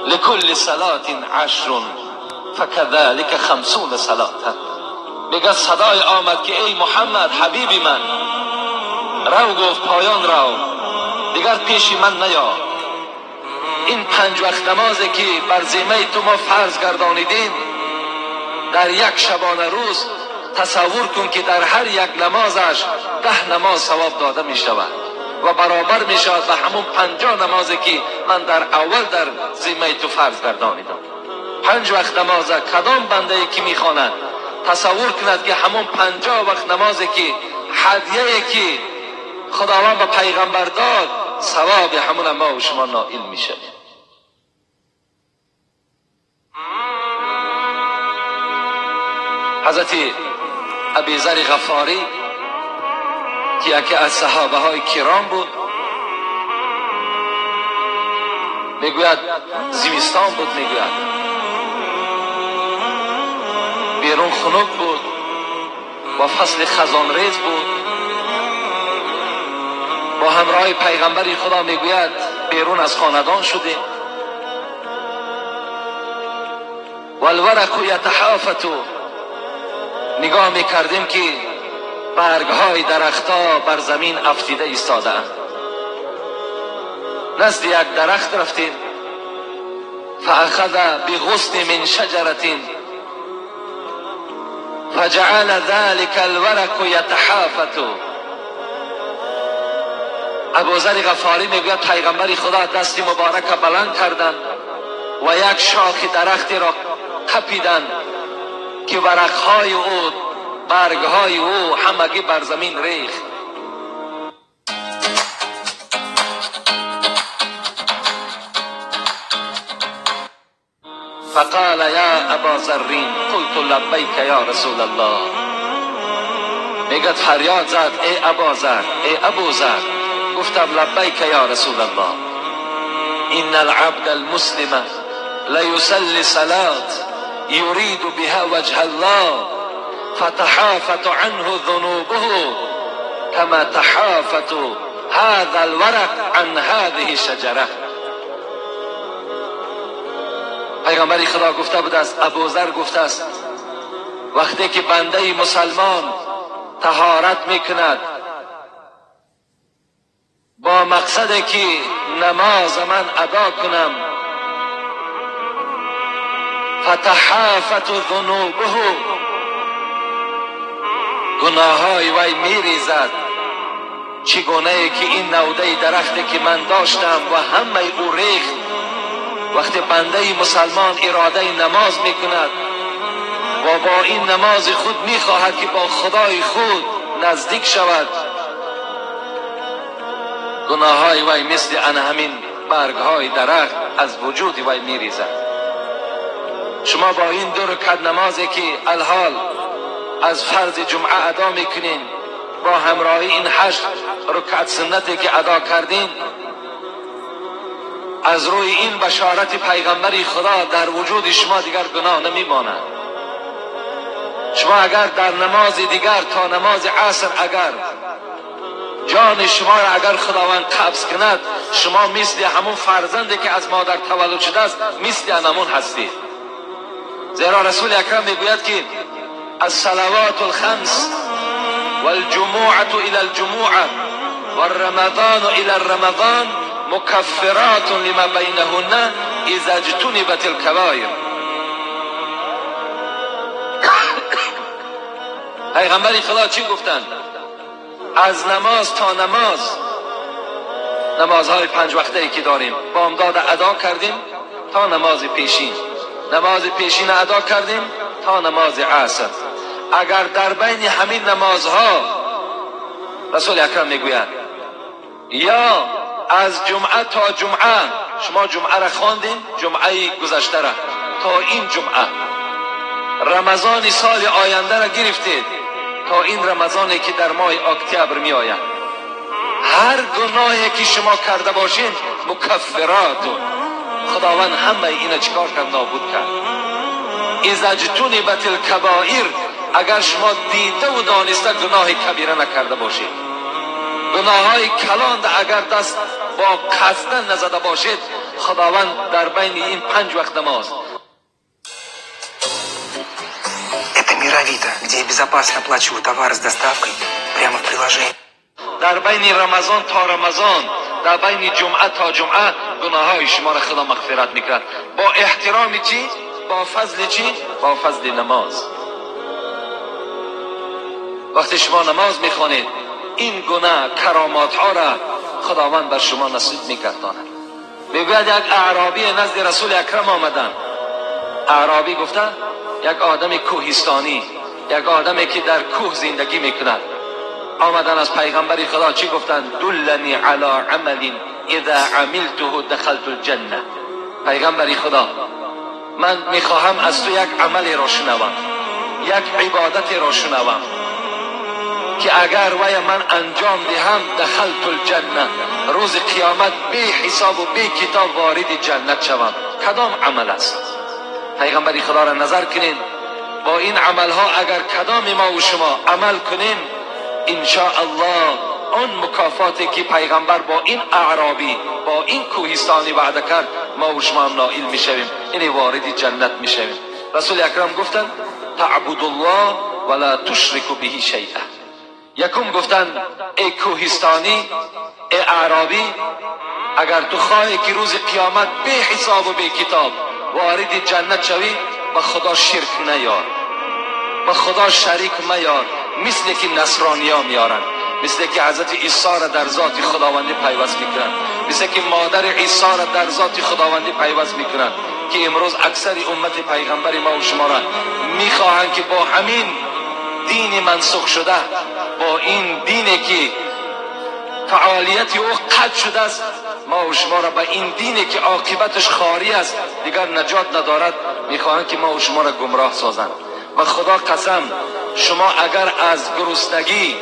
[SPEAKER 5] لكل صلاة 10 فكذلك 50 صلاة. میگه صدای آمد که ای محمد حبیبی من، رو گفت پایان رو، دیگر پیش من نیا. این 5 وقت نمازی که بر ذمه تو ما فرض گردانیدیم، در یک شبانه روز تصور کن که در هر یک نمازش 10 نماز ثواب داده می شود و برابر می شود به همون 50 نمازی که من در اول در ذمه تو فرض گردانیدم. 5 وقت نماز کدام بنده ای که می خواند تصور کند که همون 50 وقت نمازی که هدیه که خداوند به پیغمبر داد، ثواب همون ما و شما نائل می شود. حضرت ابی ذر غفاری که یکی از صحابه های کرام بود، میگوید زمستان بود، میگوید بیرون خنک بود و فصل خزان ریز بود. با همراه پیغمبر خدا میگوید بیرون از خاندان شدیم. والورق یتحافت، نگاه میکردیم که برگهای درختها بر زمین افتیده ایستاده‌اند. نزد یک درخت رفتیم، فاخذ بغصن من شجرة فجعل ذلك الورق یتحافت. ابوذر غفاری میگوید پیغمبر خدا دست مبارک بلند کردند و یک شاخ درختی را قپیدند که ورقهای او، برگهای او همگی بر زمین ریخت. فقال یا ابا ذر قلت لبیک یا رسول الله. میگه فریاد زد ای ابا ذر، ای ابو ذر. گفتم لبیک یا رسول الله. ان العبد المسلم لیصلی صلاة یرید بها وجه الله فتحافت عنه ذنوبه كما تحافت هذا الورق عن هذه الشجرة. پیغمبر خدا گفته بود است، ابوذر گفته است وقتی که بنده مسلمان طهارت میکند با مقصد که نماز من ادا کنم، فتحافت ذنوبه، گناههای وی میریزد چگونه که این نوده درختی که من داشتم و همه او ریخت. وقتی بنده مسلمان اراده نماز میکند و با این نماز خود میخواهد که با خدای خود نزدیک شود، گناههای وی مثل ان همین برگهای درخت از وجود وی میریزد. شما با این دو رکعت نمازی که الحال از فرض جمعه ادا میکنین، با همراهی این 8 رکعت سنتی که ادا کردین، از روی این بشارت پیغمبر خدا در وجود شما دیگر گناه نمیماند. شما اگر در نماز دیگر تا نماز عصر اگر جان شما را اگر خداوند قبض کند، شما مثل همون فرزندی که از مادر تولد شده است، مثل همون هستید. زیرا رسول اکرم میگوید که الصلوات الخمس والجموعة الى الجموعة والرمضان الى الرمضان مکفرات لما بینهن اذا اجتنبت الکبایر. پیغمبر خدا چی گفتند؟ از نماز تا نماز، نمازهای 5 وقته ای که داریم بامداد ادا کردیم تا نماز پیشین، نماز پیشین ادا کردیم تا نماز عصر. اگر در بین همین نمازها رسول اکرم میگوید یا از جمعه تا جمعه، شما جمعه را خواندین، جمعه گذشته را تا این جمعه، رمضان سال آینده را گرفتید تا این رمضانی که در ماه اکتبر می آید، هر گناهی که شما کرده باشین مکفرات، خداوند همه اینا چیکار کرد؟ نابود کرد. اذا اجتنبت الکبائر، اگر شما دیده و دانسته گناه کبیره نکرده باشید، گناه های کلان اگر دست با قصدن نزده باشید، خداوند در بین این 5 وقت نماز.
[SPEAKER 9] Это Мировита, где я безопасно оплачиваю товары с доставкой прямо в приложении.
[SPEAKER 5] در بین رمضان تا رمضان، در بین جمعه تا جمعه، گناه های شما را خدا مغفرت میکند. با احترام چی؟ با فضل چی؟ با فضل نماز. وقتی شما نماز میخوانید، این گناه کرامات ها را خداوند بر شما نصیب میگرداند. میگوید یک اعرابی نزد رسول اکرم آمدن. اعرابی گفته یک آدم کوهستانی، یک آدمی که در کوه زندگی میکند، آمدن از پیغمبر خدا چی گفتن؟ دلنی علی عمل اذا عملته دخلت الجنه. پیغمبر خدا، من میخواهم از تو یک عمل را شنوم، یک عبادت را شنوم که اگر وی من انجام دهم دخلت الجنه، روز قیامت بی حساب و بی کتاب وارد جنت شوم. کدام عمل است؟ پیغمبر خدا را نظر کنین، با این عملها اگر کدام ما و شما عمل کنیم، ان شاء الله آن مکافاتی که پیغمبر با این اعرابی، با این کوهستانی وعده کرد، ما و شما هم نائل میشویم، یعنی وارد جنت میشویم. رسول اکرم گفتند تعبد الله ولا تشرک به شیئا. یکم گفتن ای کوهستانی، ای اعرابی، اگر تو خواهی که روز قیامت بی حساب و بی کتاب وارد جنت شوی، به خدا شرک نیار، به خدا شریک میار، مثل که نصرانیا میارن، مثل که حضرت عیسی را در ذات خداوندی پیوست میکنن، مثل که مادر عیسی را در ذات خداوندی پیوست میکنن، که امروز اکثر امت پیغمبر ما و شما را میخواهند که با همین دین منسوخ شده، با این دینی که فعالیت او قطع شده است، ما و شما را به این دینی که عاقبتش خاری است، دیگر نجات ندارد، میخواهند که ما و شما را گمراه سازند. و خدا قسم، شما اگر از گرسنگی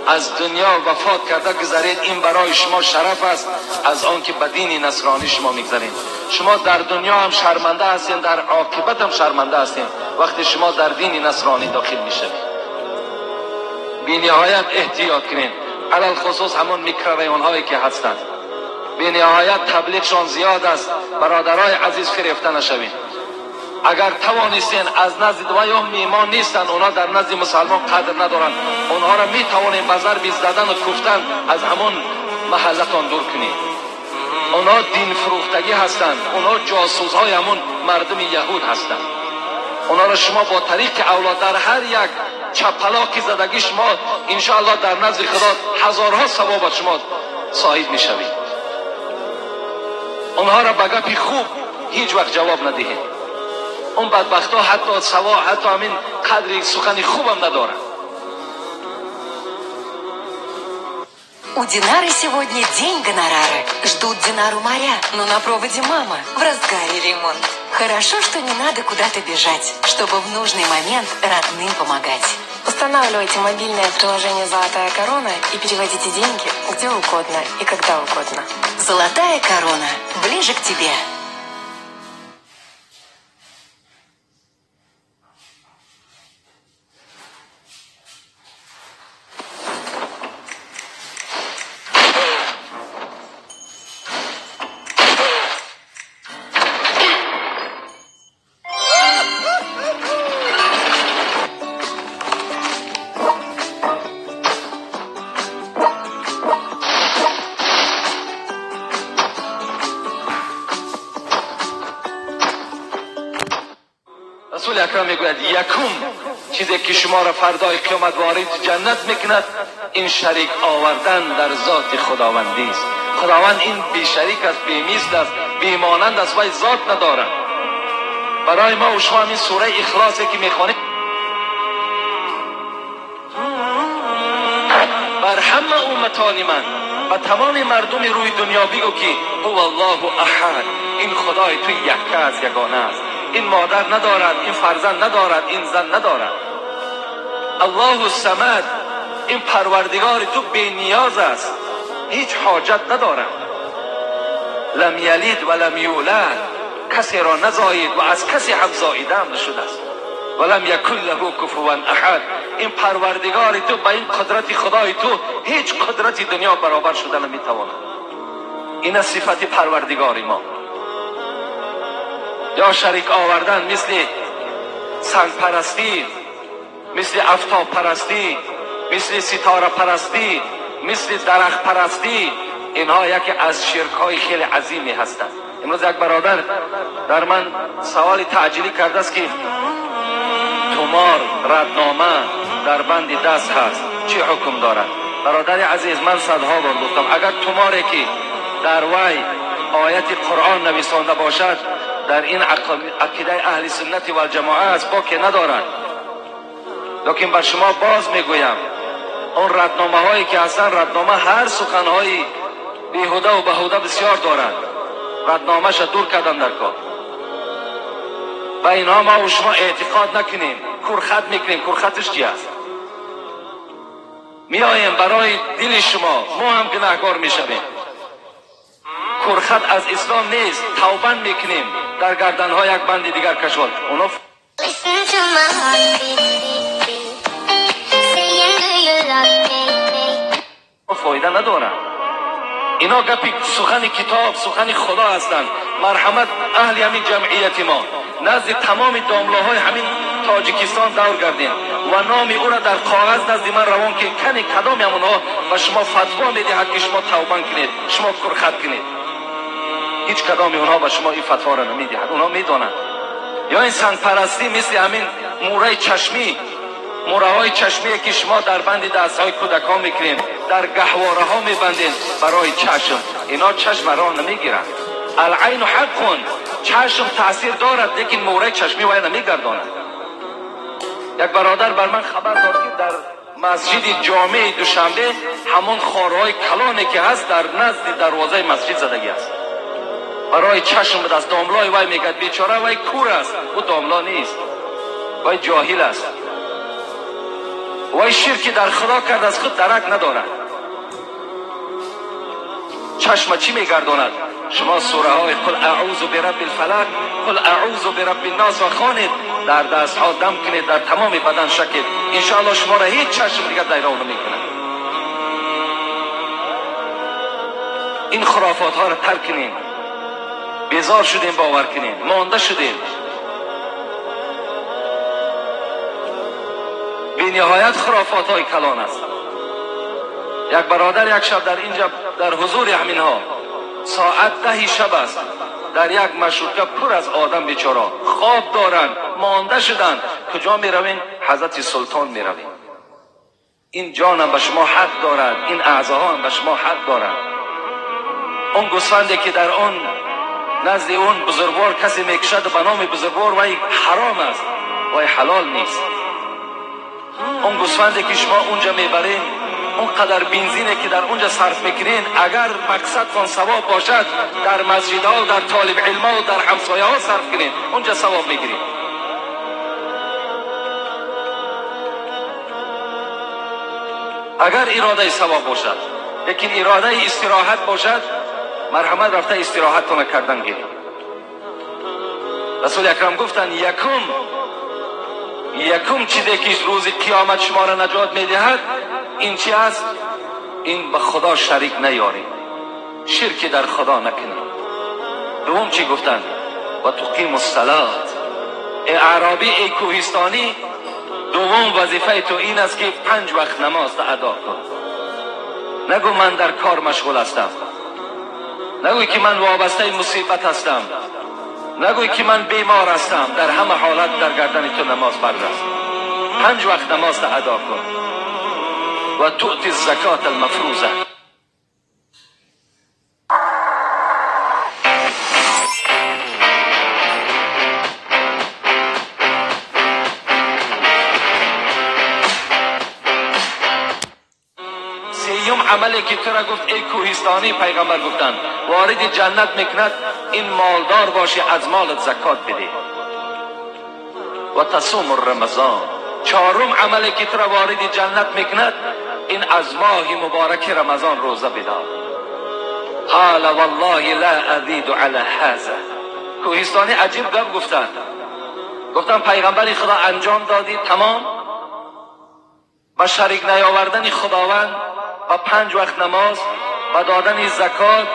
[SPEAKER 5] از دنیا وفات کرده گذرید، این برای شما شرف است از آن که به دین نصرانی شما میگذرید. شما در دنیا هم شرمنده هستین، در عاقبت هم شرمنده هستین وقتی شما در دین نصرانی داخل میشوید. بی نهایت احتیاط کنین، علی الخصوص همون میکرویون هایی که هستند، بی نهایت تبلیغشان زیاد است. برادرای عزیز، فریفته نشوین. اگر توانستین از نزد و یا میمان نیستند، اونا در نزد مسلمان قدر ندارند، اونها را می توانین به ضرب زدن و کوفتن از همون محلتان دور کنید. اونا دین فروختگی هستند، اونا جاسوس های همون مردم یهود هستند. اونا را شما با طریق اولا در هر یک چپلاکی زدگی شما انشاءالله در نزد خدا هزارها ثواب شما صاحب میشوید. اونها را به گپی خوب هیچ وقت جواب ندهید. اون بدبخت ها حتی سوا حتی همین قدر سخن خوبم ندارن.
[SPEAKER 4] У Динары сегодня день гонорара. Ждут Динару моря, но на проводе мама. В разгаре ремонт. Хорошо, что не надо куда-то бежать, чтобы в нужный момент родным помогать.
[SPEAKER 7] Устанавливайте мобильное приложение «Золотая корона» и переводите деньги где угодно и когда угодно.
[SPEAKER 4] «Золотая корона». Ближе к тебе.
[SPEAKER 5] رسول اکرم میگوید یکم چیزی که شما را فردای قیامت وارد جنت میکند این شریک آوردن در ذات خداوندی است. خداوند این بی شریک است، بی مثل است، بی مانند است و ذات ندارد. برای ما و شما این سوره اخلاصی که میخوانیم بر همه امتان من و تمام مردم روی دنیا بگو که هو الله احد، این خدای تو یکه است، یگانه است، این مادر ندارد، این فرزند ندارد، این زن ندارد. الله الصمد، این پروردگار تو بی نیاز است، هیچ حاجت ندارد. لم یلد و لم یولد، کسی را نزایید و از کسی هم زاییده هم نشده است. و لم یکن له کفوا احد، این پروردگار تو با این قدرت خدای تو هیچ قدرت دنیا برابر شده نمیتواند. این از صفت پروردگار ما. یا شریک آوردن مثل سنگ پرستی، مثل افتاب پرستی، مثل ستاره پرستی، مثل درخت پرستی، اینها یکی از شرک های خیلی عظیمی هستند. امروز یک برادر در من سوال تعجیلی کرده است که تومار ردنامه در بند دست هست چه حکم دارد؟ برادر عزیز، من صدها بار گفتم اگر توماری که در وی آیت قرآن نویسانده باشد در این عقیده اهل سنت و الجماعه است، باکی ندارد. لیکن بر شما باز میگویم اون ردنامه هایی که هستن، ردنامه هر سخن های بیهوده و بهوده بسیار دارند، ردنامه ش دور کردن در کار و اینها ما و شما اعتقاد نکنیم، کورخط میکنیم. کورخطش چی است؟ میآییم برای دل شما، ما هم گناهکار میشویم. کورخط از اسلام نیست، توبه میکنیم، در گردنها یک بند دیگر کشوال اونا.
[SPEAKER 6] Listen to my heartbeat, saying do you love me?
[SPEAKER 5] فایده ندارن. اینا گپی سخن کتاب، سخن خدا هستند. مرحمت اهل همین جمعیت ما نزد تمام داملاهای همین تاجیکستان دور گردین و نام او را در کاغذ نزد من روان که کنی کدام همونها و شما فتوا میدهد که شما توبه کنید، شما کرخت کنید. هیچ کدام اونها به شما این فتوا را نمیدهد، اونها میدانند. یا این سنگ پرستی مثل همین موره چشمی، موره های چشمی که شما در بند دست های کودک ها میکنین، در گهواره ها میبندین برای چشم، اینا چشم را نمیگیرند. العین حق، چشم تاثیر دارد لیکن موره چشمی وای نمیگرداند. یک برادر بر من خبر داد که در مسجد جامع دوشنبه همون خارهای کلانی که هست در نزد دروازه مسجد زدگی است، برای چشم به دست. داملای وای میگد بیچاره وای کور است، او داملا نیست، وای جاهل است، وای شرکی در خدا کرد از خود درک ندارد. چشم چی میگرداند؟ شما سوره های قل اعوذ برب الفلق، قل اعوذ برب الناس را خوانید، در دست ها دم کنید، در تمام بدن شکید، انشاءالله شما را هیچ چشم دیگر دیران نمیکند. این خرافات ها را ترک کنیم. بیزار شدیم باور کنیم، مانده شدیم. بی نهایت خرافات های کلان است. یک برادر یک شب در اینجا در حضور همینها ساعت 10 شب است، در یک مشروکه پر از آدم بیچاره خواب دارند، مانده شدند. کجا می روین؟ حضرت سلطان میرویم. این جانم به شما حق دارد، این اعضاها هم به شما حق دارد. اون گوسفندی که در اون نزد اون بزرگوار کسی میکشد به نام بزرگوار، وای حرام است، وای حلال نیست. اون گوسفندی که شما اونجا میبرین، اون قدر بنزینی که در اونجا صرف میکنین، اگر مقصدتان ثواب باشد در مسجدها و در طالب علما و در همسایه ها صرف کنین، اونجا ثواب میگیرین. اگر اراده ثواب باشد، لیکن اراده استراحت باشد، مرحمت رفته استراحتتان کردن گیرید. رسول اکرم گفتن یکم چیزی که روز قیامت شما را نجات میدهد این چی است؟ این به خدا شریک نیارید، شرک در خدا نکنید. دوم چی گفتن؟ و تقیم الصلات. ای اعرابی، ای کوهستانی، دوم وظیفه تو این است که 5 وقت نماز ادا کن. نگو من در کار مشغول هستم، نگوی که من وابسته مصیبت هستم، نگوی که من بیمار هستم. در همه حالت در گردن تو نماز فرض است. 5 وقت نماز ادا کن. و تؤتی الزکات المفروضه. سیوم عملی که تو را گفت ای کوهستانی، پیغمبر گفتن وارد جنت میکند این مالدار باشی، از مالت زکات بده. و تصوم الرمضان. چهارم عملی که تو را وارد جنت میکند این از ماه مبارک رمضان روزه بدار. قال والله لا ازید علی هذا. کوهستانی عجیب گپ گفتن، گفتن پیغمبر خدا انجام دادی تمام، با شریک نیاوردن خداوند، با 5 وقت نماز، با دادن زکات،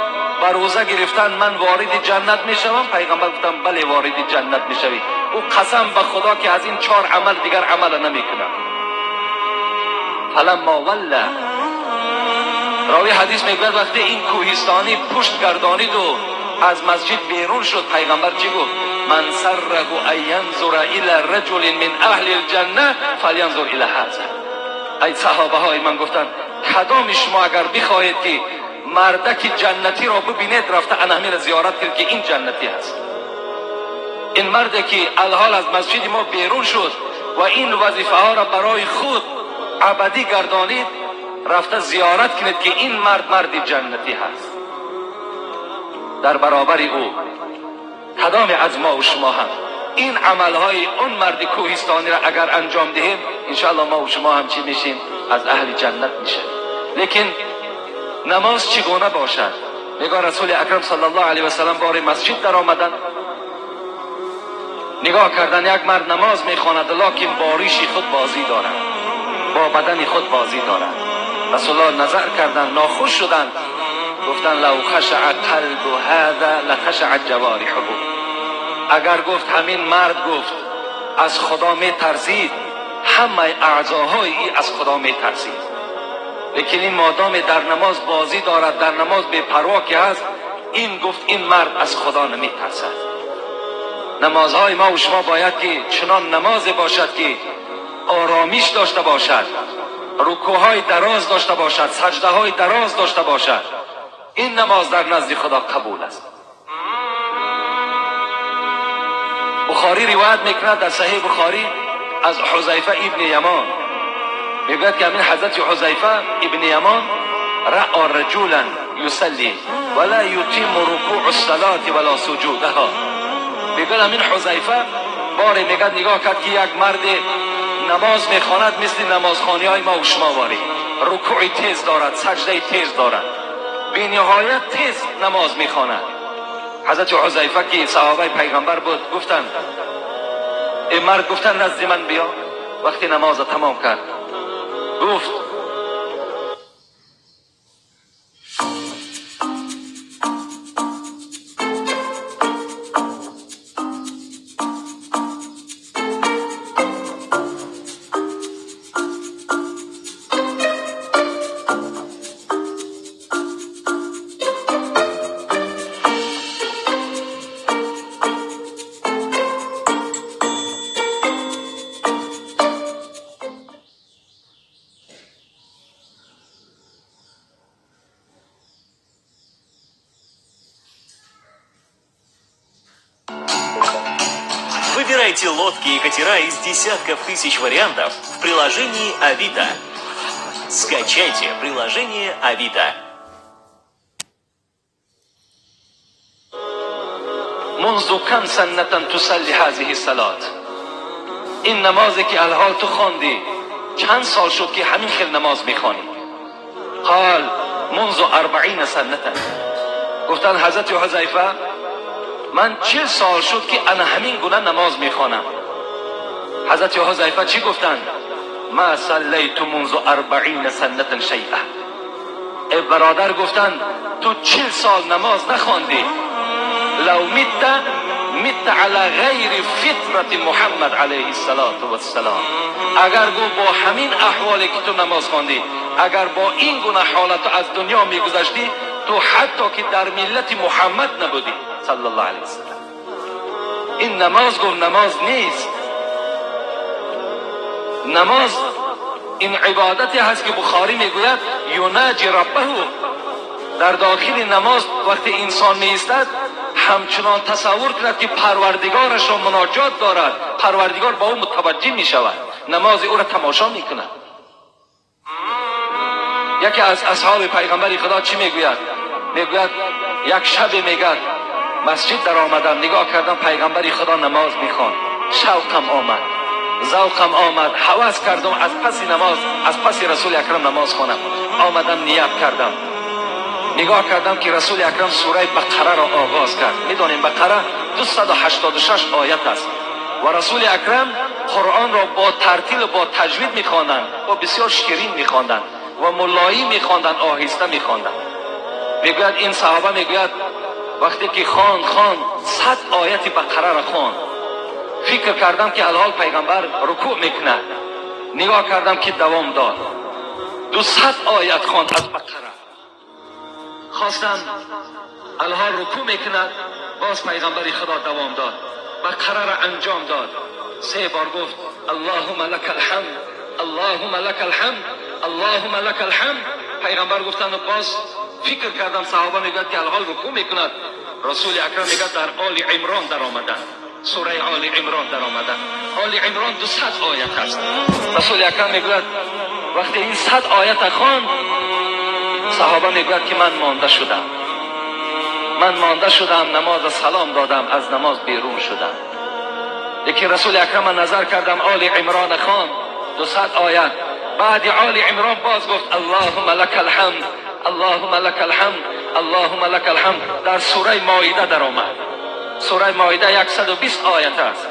[SPEAKER 5] با روزه گرفتن من وارد جنت میشوم؟ پیغمبر گفتم بله وارد جنت میشوی. او قسم به خدا که از این 4 عمل دیگر عمل نمیکنم. فلما ولا، راوی حدیث میگوید وقتی این کوهستانی پشت گردانید و از مسجد بیرون شد، پیغمبر چی گفت؟ من سره ان ینظر الی رجل من اهل الجنه فلینظر الی هذا. ای صحابه های من، گفتن کدام شما اگر بخواهید که مردک جنتی را ببینید، رفته انهمی را زیارت کرد که این جنتی است. این مرد که الحال از مسجد ما بیرون شد و این وظیفه ها را برای خود ابدی گردانید، رفته زیارت کنید که این مرد مرد جنتی هست. در برابر او کدام از ما و شما هم این عملهای اون مرد کوهستانی را اگر انجام دهیم، انشاءالله ما و شما هم چی میشیم؟ از اهل جنت میشیم. لیکن نماز چگونه باشد؟ نگاه رسول اکرم صلی الله علیه و سلم بار مسجد در آمدن، نگاه کردن یک مرد نماز میخواند، لکن با ریش خود بازی دارد، با بدن خود بازی دارد. رسول الله نظر کردن، ناخوش شدند، گفتن لو خشع قلب هذا لخشع جوارحه. اگر گفت همین مرد گفت از خدا میترسید، همه اعضاهای ای از خدا میترسید. لیکن این مادام در نماز بازی دارد، در نماز بی پروا که هست، این گفت این مرد از خدا نمیترسد. نمازهای ما و شما باید که چنان نماز باشد که آرامیش داشته باشد، رکوعهای دراز داشته باشد، سجده های دراز داشته باشد. این نماز در نزد خدا قبول است. بخاری روایت میکند در صحیح بخاری از حذیفه ابن یمان، میگوید که همین حضرت حذیفه ابن یمان رأى رجلا یصلی ولا یتم رکوع الصلاة ولا سجودها. میگوید همین حذیفه باره میگد نگاه کرد که یک مرد نماز میخواند مثل نمازخانی های ما و شما واری، رکوع تیز دارد، سجده تیز دارد، بی نهایت تیز نماز میخواند. حضرت حذیفه که صحابه پیغمبر بود گفتند ای مرد، گفتن نزد من بیا. وقتی نماز تمام کرد گفت
[SPEAKER 10] Выбирайте лодки и катера из десятков тысяч вариантов в приложении Авито. Скачайте приложение Авито.
[SPEAKER 5] منذ كم سنة تصلي هذه الصلاة؟ این نمازی که الحال تو خواندی چند سال شد که همین خیل نماز میخوانی؟ قال منذ 40 سنة. گفتن حضرت حذیفه من 40 سال شد که انا همین گونه نماز میخوانم. حضرت حذیفه چی گفتن؟ ما صلیت منذ 40 سنة شیئا. ای برادر، گفتن تو 40 سال نماز نخواندی. لو مت مت على غیر فطرت محمد علیه الصلاة والسلام. اگر گو با همین احوالی که تو نماز خواندی، اگر با این گونه حالت از دنیا میگذشتی، تو حتی که در ملت محمد نبودی صلی الله علیه وسلم. این نماز گفت نماز نیست. نماز این عبادتی هست که بخاری میگوید یناجی ربه. در داخل نماز وقتی انسان می ایستد همچنان تصور کند که پروردگارش را مناجات دارد، پروردگار با او متوجه می شود، نماز او را تماشا می کند. یکی از اصحاب پیغمبر خدا چی میگوید؟ میگوید یک شب میگد مسجد در آمدم، نگاه کردم پیغمبر خدا نماز میخوان، شوقم آمد، ذوقم آمد، هوس کردم از پس نماز، از پس رسول اکرم نماز خوانم. آمدم نیت کردم، نگاه کردم که رسول اکرم سوره بقره را آغاز کرد. میدانیم بقره 286 آیت است و رسول اکرم قرآن را با ترتیل و با تجوید میخواندند و بسیار شیرین میخواندند و ملایی میخواندند، آهسته میخواندند. میگوید این صحابه میگوید وقتی که خواند 100 آیت بقره را خواند، فکر کردم که الحال پیغمبر رکوع میکند، نگاه کردم که دوام داد، 200 آیت خواند از بقره. خواستم الحال رکوع میکند، باز پیغمبر خدا دوام داد، بقره را انجام داد. 3 بار گفت اللهم لک الحمد، اللهم لک الحمد، اللهم لک الحمد. پیغمبر گفتند باز فکر کردم صحابه میگوید که الحال رکوع میکند. رسول اکرم میگه در آل عمران در آمدن، سوره آل عمران در آمدن. آل عمران 200 آیت است. رسول اکرم میگوید وقتی این 100 آیت خواند، صحابه میگوید که من مانده شدم، من مانده شدم، نماز سلام دادم، از نماز بیرون شدم. لیکن رسول اکرم نظر کردم آل عمران خواند 200 آیت. بعد آل عمران باز گفت اللهم لک الحمد، اللهم لک الحمد، اللهم لک الحمد. در سوره مائده در آمد. سوره مائده 120 آیت است.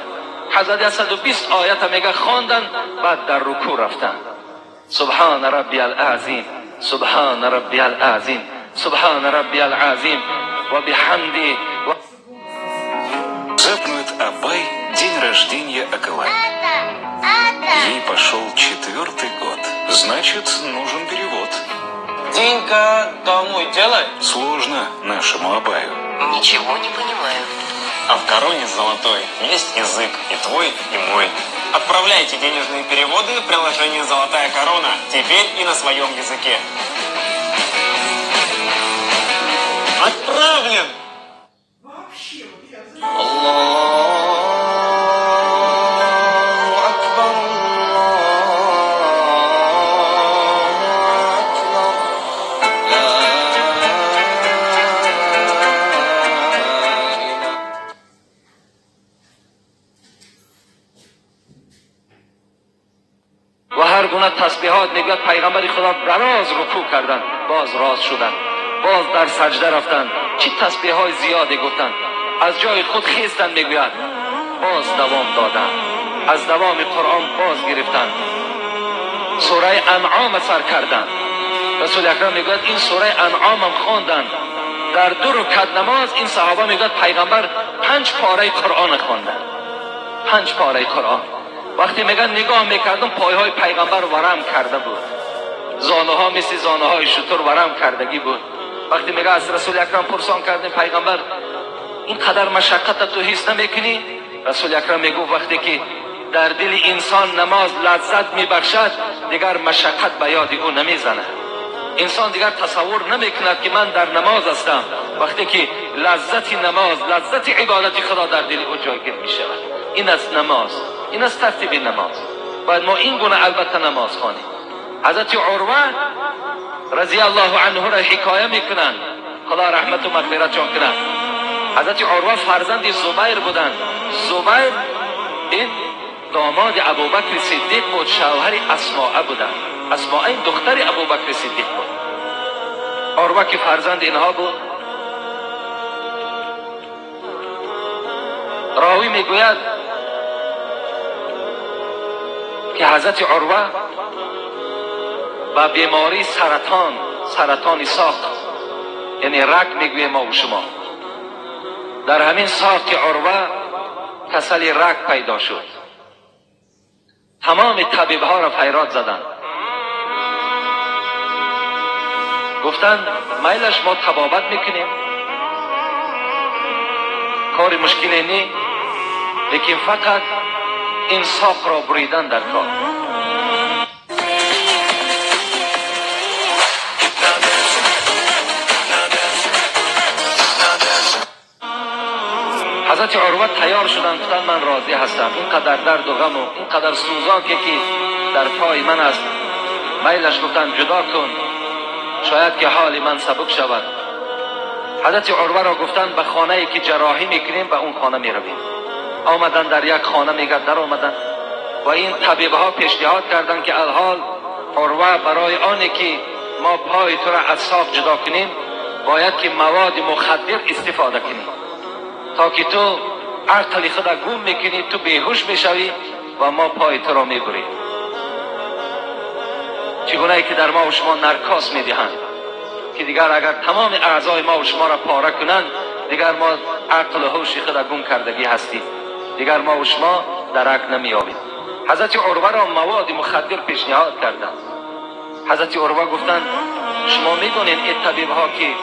[SPEAKER 5] حضرت 120 آیت میگه خواندن، بعد در رکوع رفتن. سبحان ربی العظیم، سبحان ربی العظیم، سبحان ربی العظیم و بحمده.
[SPEAKER 8] Празднует Абай день рождения Акылай. Ей пошел 4-й год. Значит, нужен перевод.
[SPEAKER 9] Денька домой делай.
[SPEAKER 8] Сложно нашему Абаю.
[SPEAKER 9] Ничего не понимаю.
[SPEAKER 11] А в короне золотой есть язык, и твой, и мой. Отправляйте денежные переводы в приложение «Золотая корона». Теперь и на своем языке. Отправлен!
[SPEAKER 5] و هر گونه تسبیحات میگوید پیغمبر خدا دراز رکوع کردند، باز راست شدند، باز در سجده رفتند، چی تسبیح های زیادی گفتند، از جای خود خیستند، میگوید باز دوام دادند، از دوام قرآن باز گرفتند، سوره انعام سر کردند. رسول اکرم میگوید این سوره انعام هم خواندند. در 2 رکعت نماز این صحابه میگوید پیغمبر 5 پاره قرآن خواندند، 5 پاره قرآن. وقتی میگن نگاه میکردم پایهای پیغمبر ورم کرده بود، زانوها مثل زانوهای شتر ورم کردگی بود. وقتی میگه از رسول اکرم پرسان کردیم پیغمبر این قدر مشقت تو حس نمیکنی؟ رسول اکرم میگو وقتی که در دل انسان نماز لذت میبخشد دیگر مشقت به یاد او نمیزند. انسان دیگر تصور نمیکند که من در نماز هستم. وقتی که لذت نماز، لذت عبادت خدا در دل او جایگیر میشود. این است نماز، این است ترتیب نماز. باید ما این گونه البته نماز خوانیم. حضرت عروه رضی الله عنه را حکایه میکنند، خدا رحمت و مغفرتشان کند. حضرت عروه فرزند زبیر بودند. زبیر این داماد ابوبکر صدیق بود، شوهر اسماء بودند. اسماء این دختر ابوبکر صدیق بود. عروه که فرزند اینها بود، راوی میگوید که حضرت عروه با بیماری سرطان، سرطان ساق، یعنی رگ میگویم ما و شما، در همین ساق عروه کسل رگ پیدا شد. تمام طبیب ها را فریاد زدند، گفتند میلش ما طبابت میکنیم، کار مشکلی نی، لیکن فقط این ساق را بریدن در کار. حضرت عروه تیار شدند، گفتند من راضی هستم، اینقدر درد و غم و اینقدر سوزاکی که در پای من است، میلش گفتند جدا کن، شاید که حال من سبک شود. حضرت عروه را گفتند به خانه ای که جراحی میکنیم به اون خانه میرویم. آمدن در یک خانه، میگه در آمدن و این طبیب ها پیشنهاد کردند که الحال عروه برای آنی که ما پای تو را از ساق جدا کنیم باید که مواد مخدر استفاده کنیم تا که تو عقل خود گم میکنی، تو بیهوش میشوی و ما پای تو را میبریم. چگونه ای که در ما و شما نرکاس میدهند که دیگر اگر تمام اعضای ما و شما را پاره کنند دیگر ما عقل و هوش خود گم کردگی هستیم، دیگر ما و شما درک نمیابیم. حضرت عروه را مواد مخدر پیشنهاد کردند. حضرت عروه گفتند شما میدونید این طبیب ها که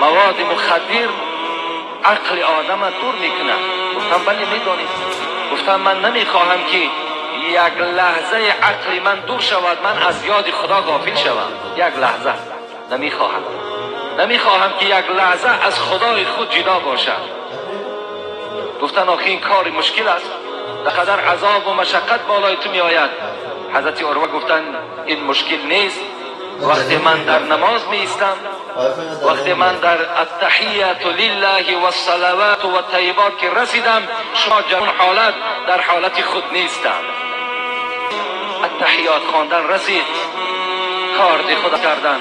[SPEAKER 5] مواد مخدر عقل آدم دور میکنه. گفتم بله میدونید. گفتم من نمیخواهم که یک لحظه عقل من دور شود، من از یاد خدا غافل شوم. یک لحظه نمیخواهم، نمیخواهم که یک لحظه از خدای خود جدا باشم. گفتن آخه این کار مشکل است، قدر عذاب و مشقت بالای تو میآید. حضرت عروه گفتن این مشکل نیست، وقتی من در نماز می ایستم، وقتی من در التحیت لله و الصلوات و الطیبات که رسیدم، شما جوان حالت در حالت خود نیستم. التحیات خواندن رسید، کارد خود کردن،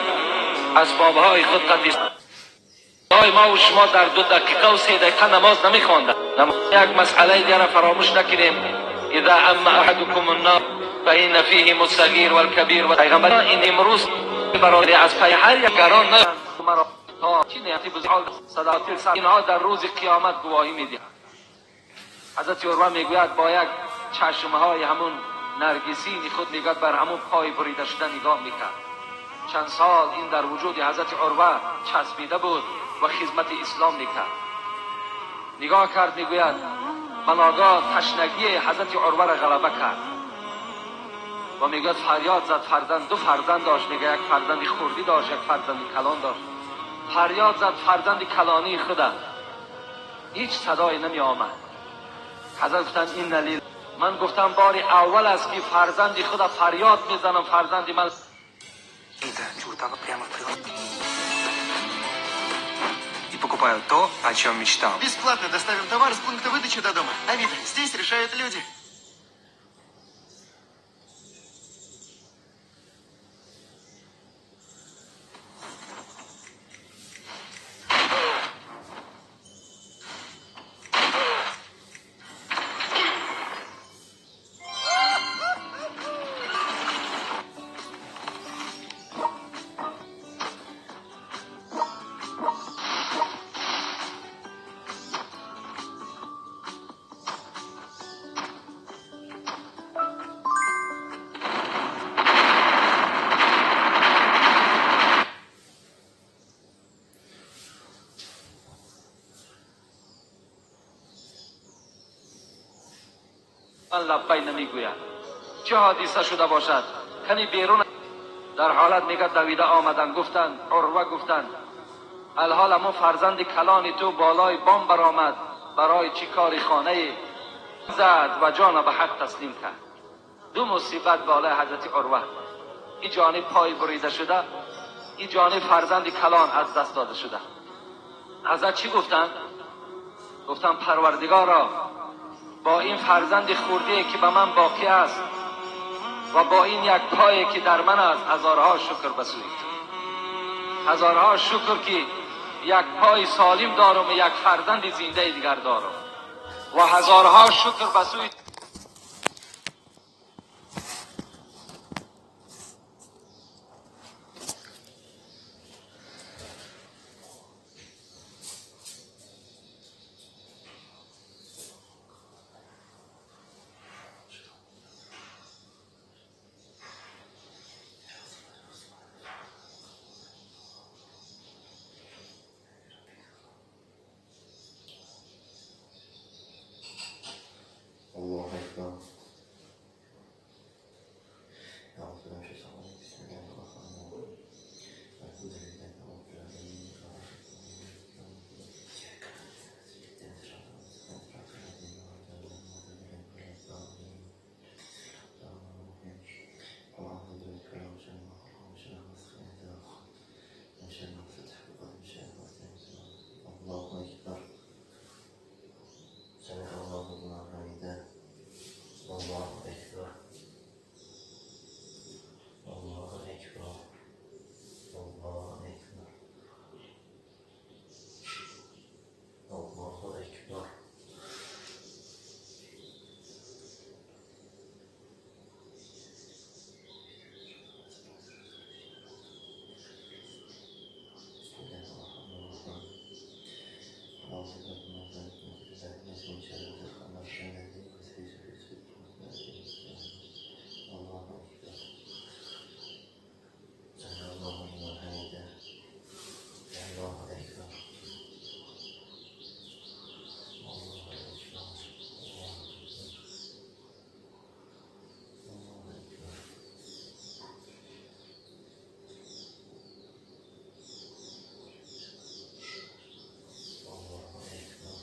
[SPEAKER 5] اسبابهای خود قطعی. ما و شما در 2 دقیقه و 3 دقیقه نماز نمی خواندن. یک مسئله دیگر فراموش نکنیم، اذا اما احدکم النار فإن فیهم الصغیر والکبیر. و پیغمبر این امروز برای از پی هر یک گران نه مرا تا چی نیاتی بزرگ صداقت اینها در روز قیامت گواهی میدهند. حضرت عروه میگوید با یک چشمهای همون نرگسین خود میگوید بر همون پای بریده شده نگاه میکرد. چند سال این در وجود حضرت عروه چسبیده بود و خدمت اسلام میکرد. نگاه کرد، میگوید من آگاه تشنگی حضرت عروه را غلبه کرد و میگوید فریاد زد. فرزند، 2 فرزند داشت، میگه یک فرزند خردی داشت، یک فرزند کلان داشت. فریاد زد فرزند کلانی خدا، هیچ صدایی نمی آمد. حضرت گفتن این نلیل، من گفتم باری اول است که فرزند خدا فریاد میزنم، فرزند من.
[SPEAKER 9] И покупаю то, о чем мечтал.
[SPEAKER 12] Бесплатно доставим товар с пункта выдачи до дома. Авито, здесь решают люди.
[SPEAKER 5] لبی نمیگوید. چه حادثه شده باشد؟ کنی بیرون در حالت میگه دویده آمدن، گفتن عروه گفتن الحال امو فرزند کلانی تو بالای بام برآمد، Барои чӣ кори хона зад ва ҷон ба ҳақ таслим кард. Ду мусибат болои ҳазрати Урва. Ин ҷониб пой бурида шуда, ин ҷониб фарзанди калон аз даст дода шуда. Ҳазрат чӣ гуфтанд? Гуфтанд Парвардигоро, бо ин фарзанди хурдае ки ба ман боқӣ аст ва бо ин як пое ки дар ман аст, ҳазорҳо шукр ба сӯи ту. Ҳазорҳо шукр ки як пои солим дорам ва як фарзанди зиндаи дигар дорам. Ва ҳазорҳо шукр ба сӯи
[SPEAKER 1] الله أكبر. أعوذ بالله من الشيطان الرجيم. بسم الله الرحمن الرحيم. الحمد لله رب العالمين. الله أكبر. سمع الله لمن حمده. الله أكبر. الله أكبر. الله أكبر. الله أكبر. بسم الله الرحمن الرحيم. أعوذ بالله من الشيطان الرجيم. الله أكبر. سمع الله لمن حمده. الله أكبر. الله أكبر. الله أكبر. الله أكبر.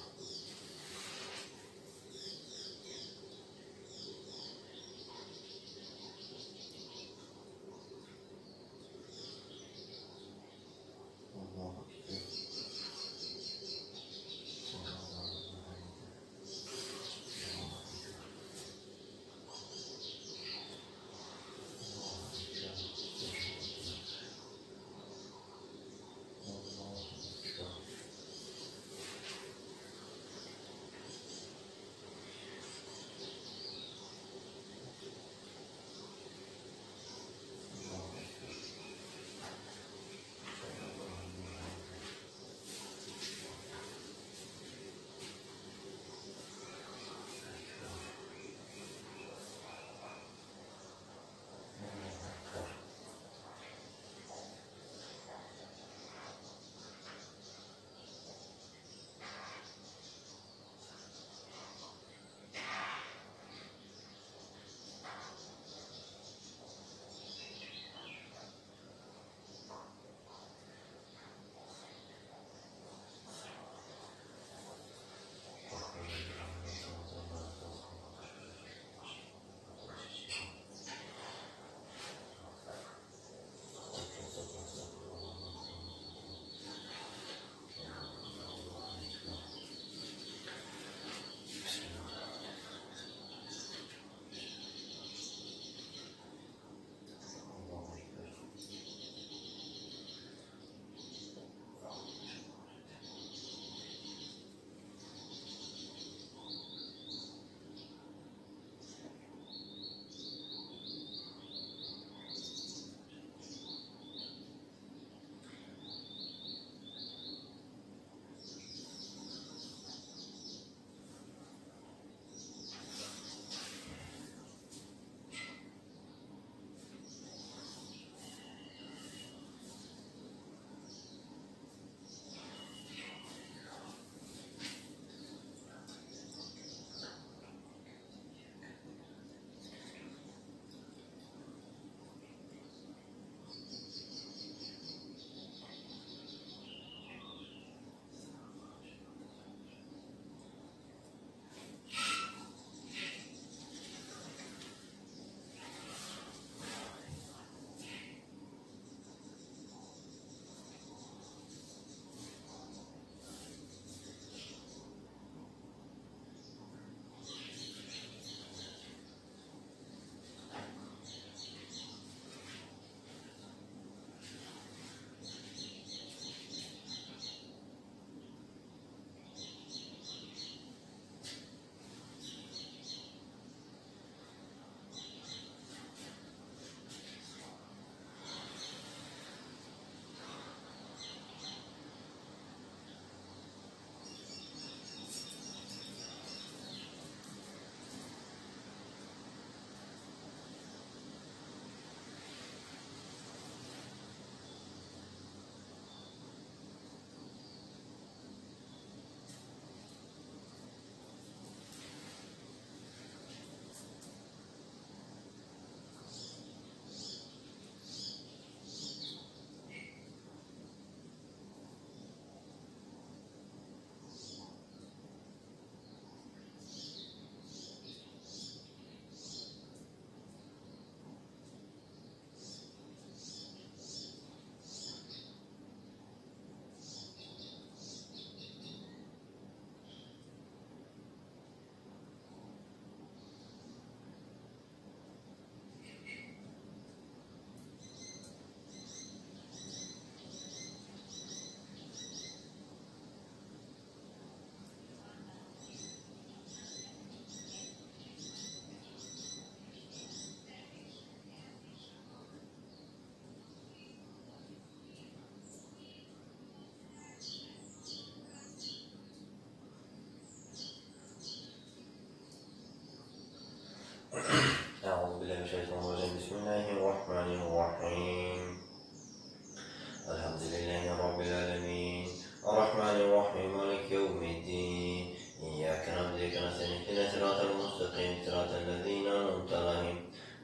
[SPEAKER 3] الرحيم مالك يوم الدين إياك نعبد وإياك نستعين اهدنا الصراط المستقيم صراط الذين أنعمت عليهم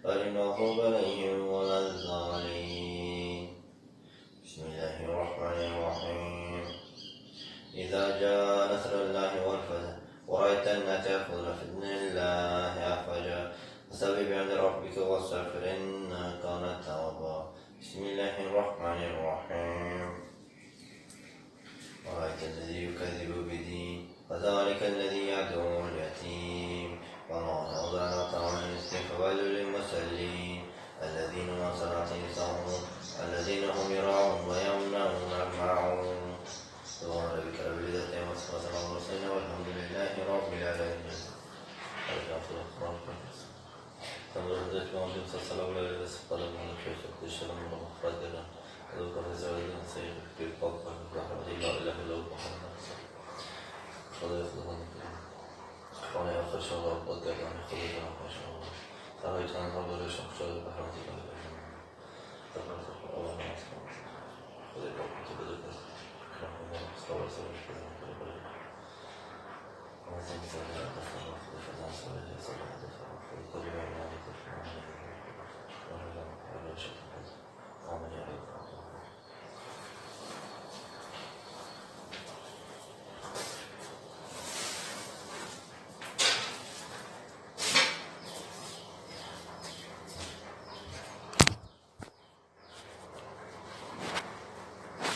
[SPEAKER 3] غير المغضوب عليهم ولا الضالين. بسم الله الرحمن الرحيم. إذا جاء نصر الله والفتح ورأيت الناس يدخلون في دين الله أفواجا فسبح بحمد ربك واستغفر إنه كان توابا. بسم الله الرحمن الرحيم. ورأيت الذي يكذب بالدين فذلك الذي يدعو اليتيم وما يحض على طعام المسكين فويل للمصلين الذين هم عن صلاتهم ساهون الذين هم يراءون ويمنعون الماعون. سبحان ربك رب العزة عما يصفون وسلام على المرسلين والحمد لله رب العالمين.